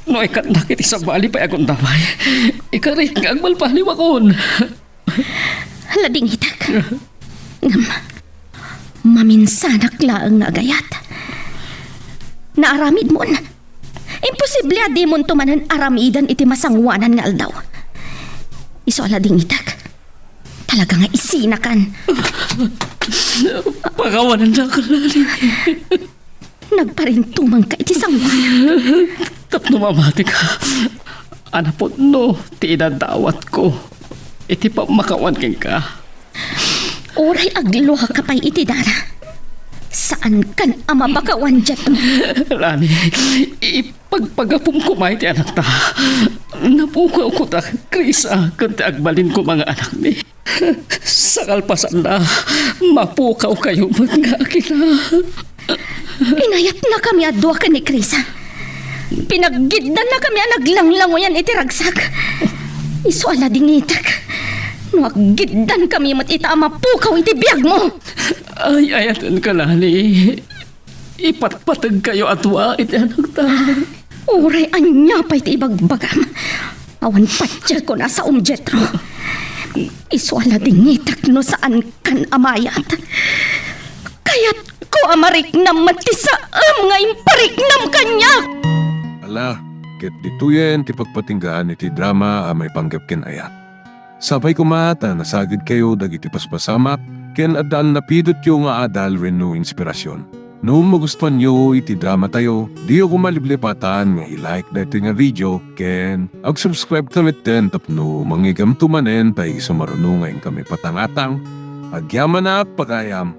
No ikatnak iti sabali pay a gundaway, ikarik nga agbalbaliwakon. Ladingitek. Ngem, maminsanak laeng nga agayat. Naaramidmon. Imposible a dimonto manen aramidan iti masangoanan nga aldaw. Isu a ladingitek. Talaga nga isinakan. Pakawanennak, Lani. Nagparintumangka iti sangoan. Tapno mamatika a napudno ti idadawatko iti pammakawan kenka. Uray agluaka pay iti dara, saankan a mapakawan, Jethro. Lani, ipagpagapom koma iti anakta. Napukawko ta, Krisa, ken ti agbalin koma nga anakmi. Sakalpasanna, mapukawkayo met nga agila. Inayatnakami a dua ken ni Krisa. Pinaggiddannakami a naglanglangoyan iti ragsak. Isu a ladingitek. No aggiddankami met ita a mapukaw iti biagmo. Ay-ayatenka, Lani. Ipatpategkayo a dua iti anakta. Uray ania pay ti ibagbagam, awan patiekon a saom, Jethro. Isu a ladingitek no saankan a mayat. Kayatko a mariknam met ti saem nga impariknam kaniak. Ala, ket ditoyen ti pagpatinggaan iti drama a maipanggep ken ayat. Sapay koma ta nasagidkayo dagiti paspasamak ken adda a napidotyo nga adal wenno inspirasyon. No magustuanyo iti dramatayo, diyo koma liplipatan nga i-like daytoy nga video ken ag-subscribe ta metten tapno mangigamto manen pay isu maruno nga inkami patangatang. Agyamanak, pagayam!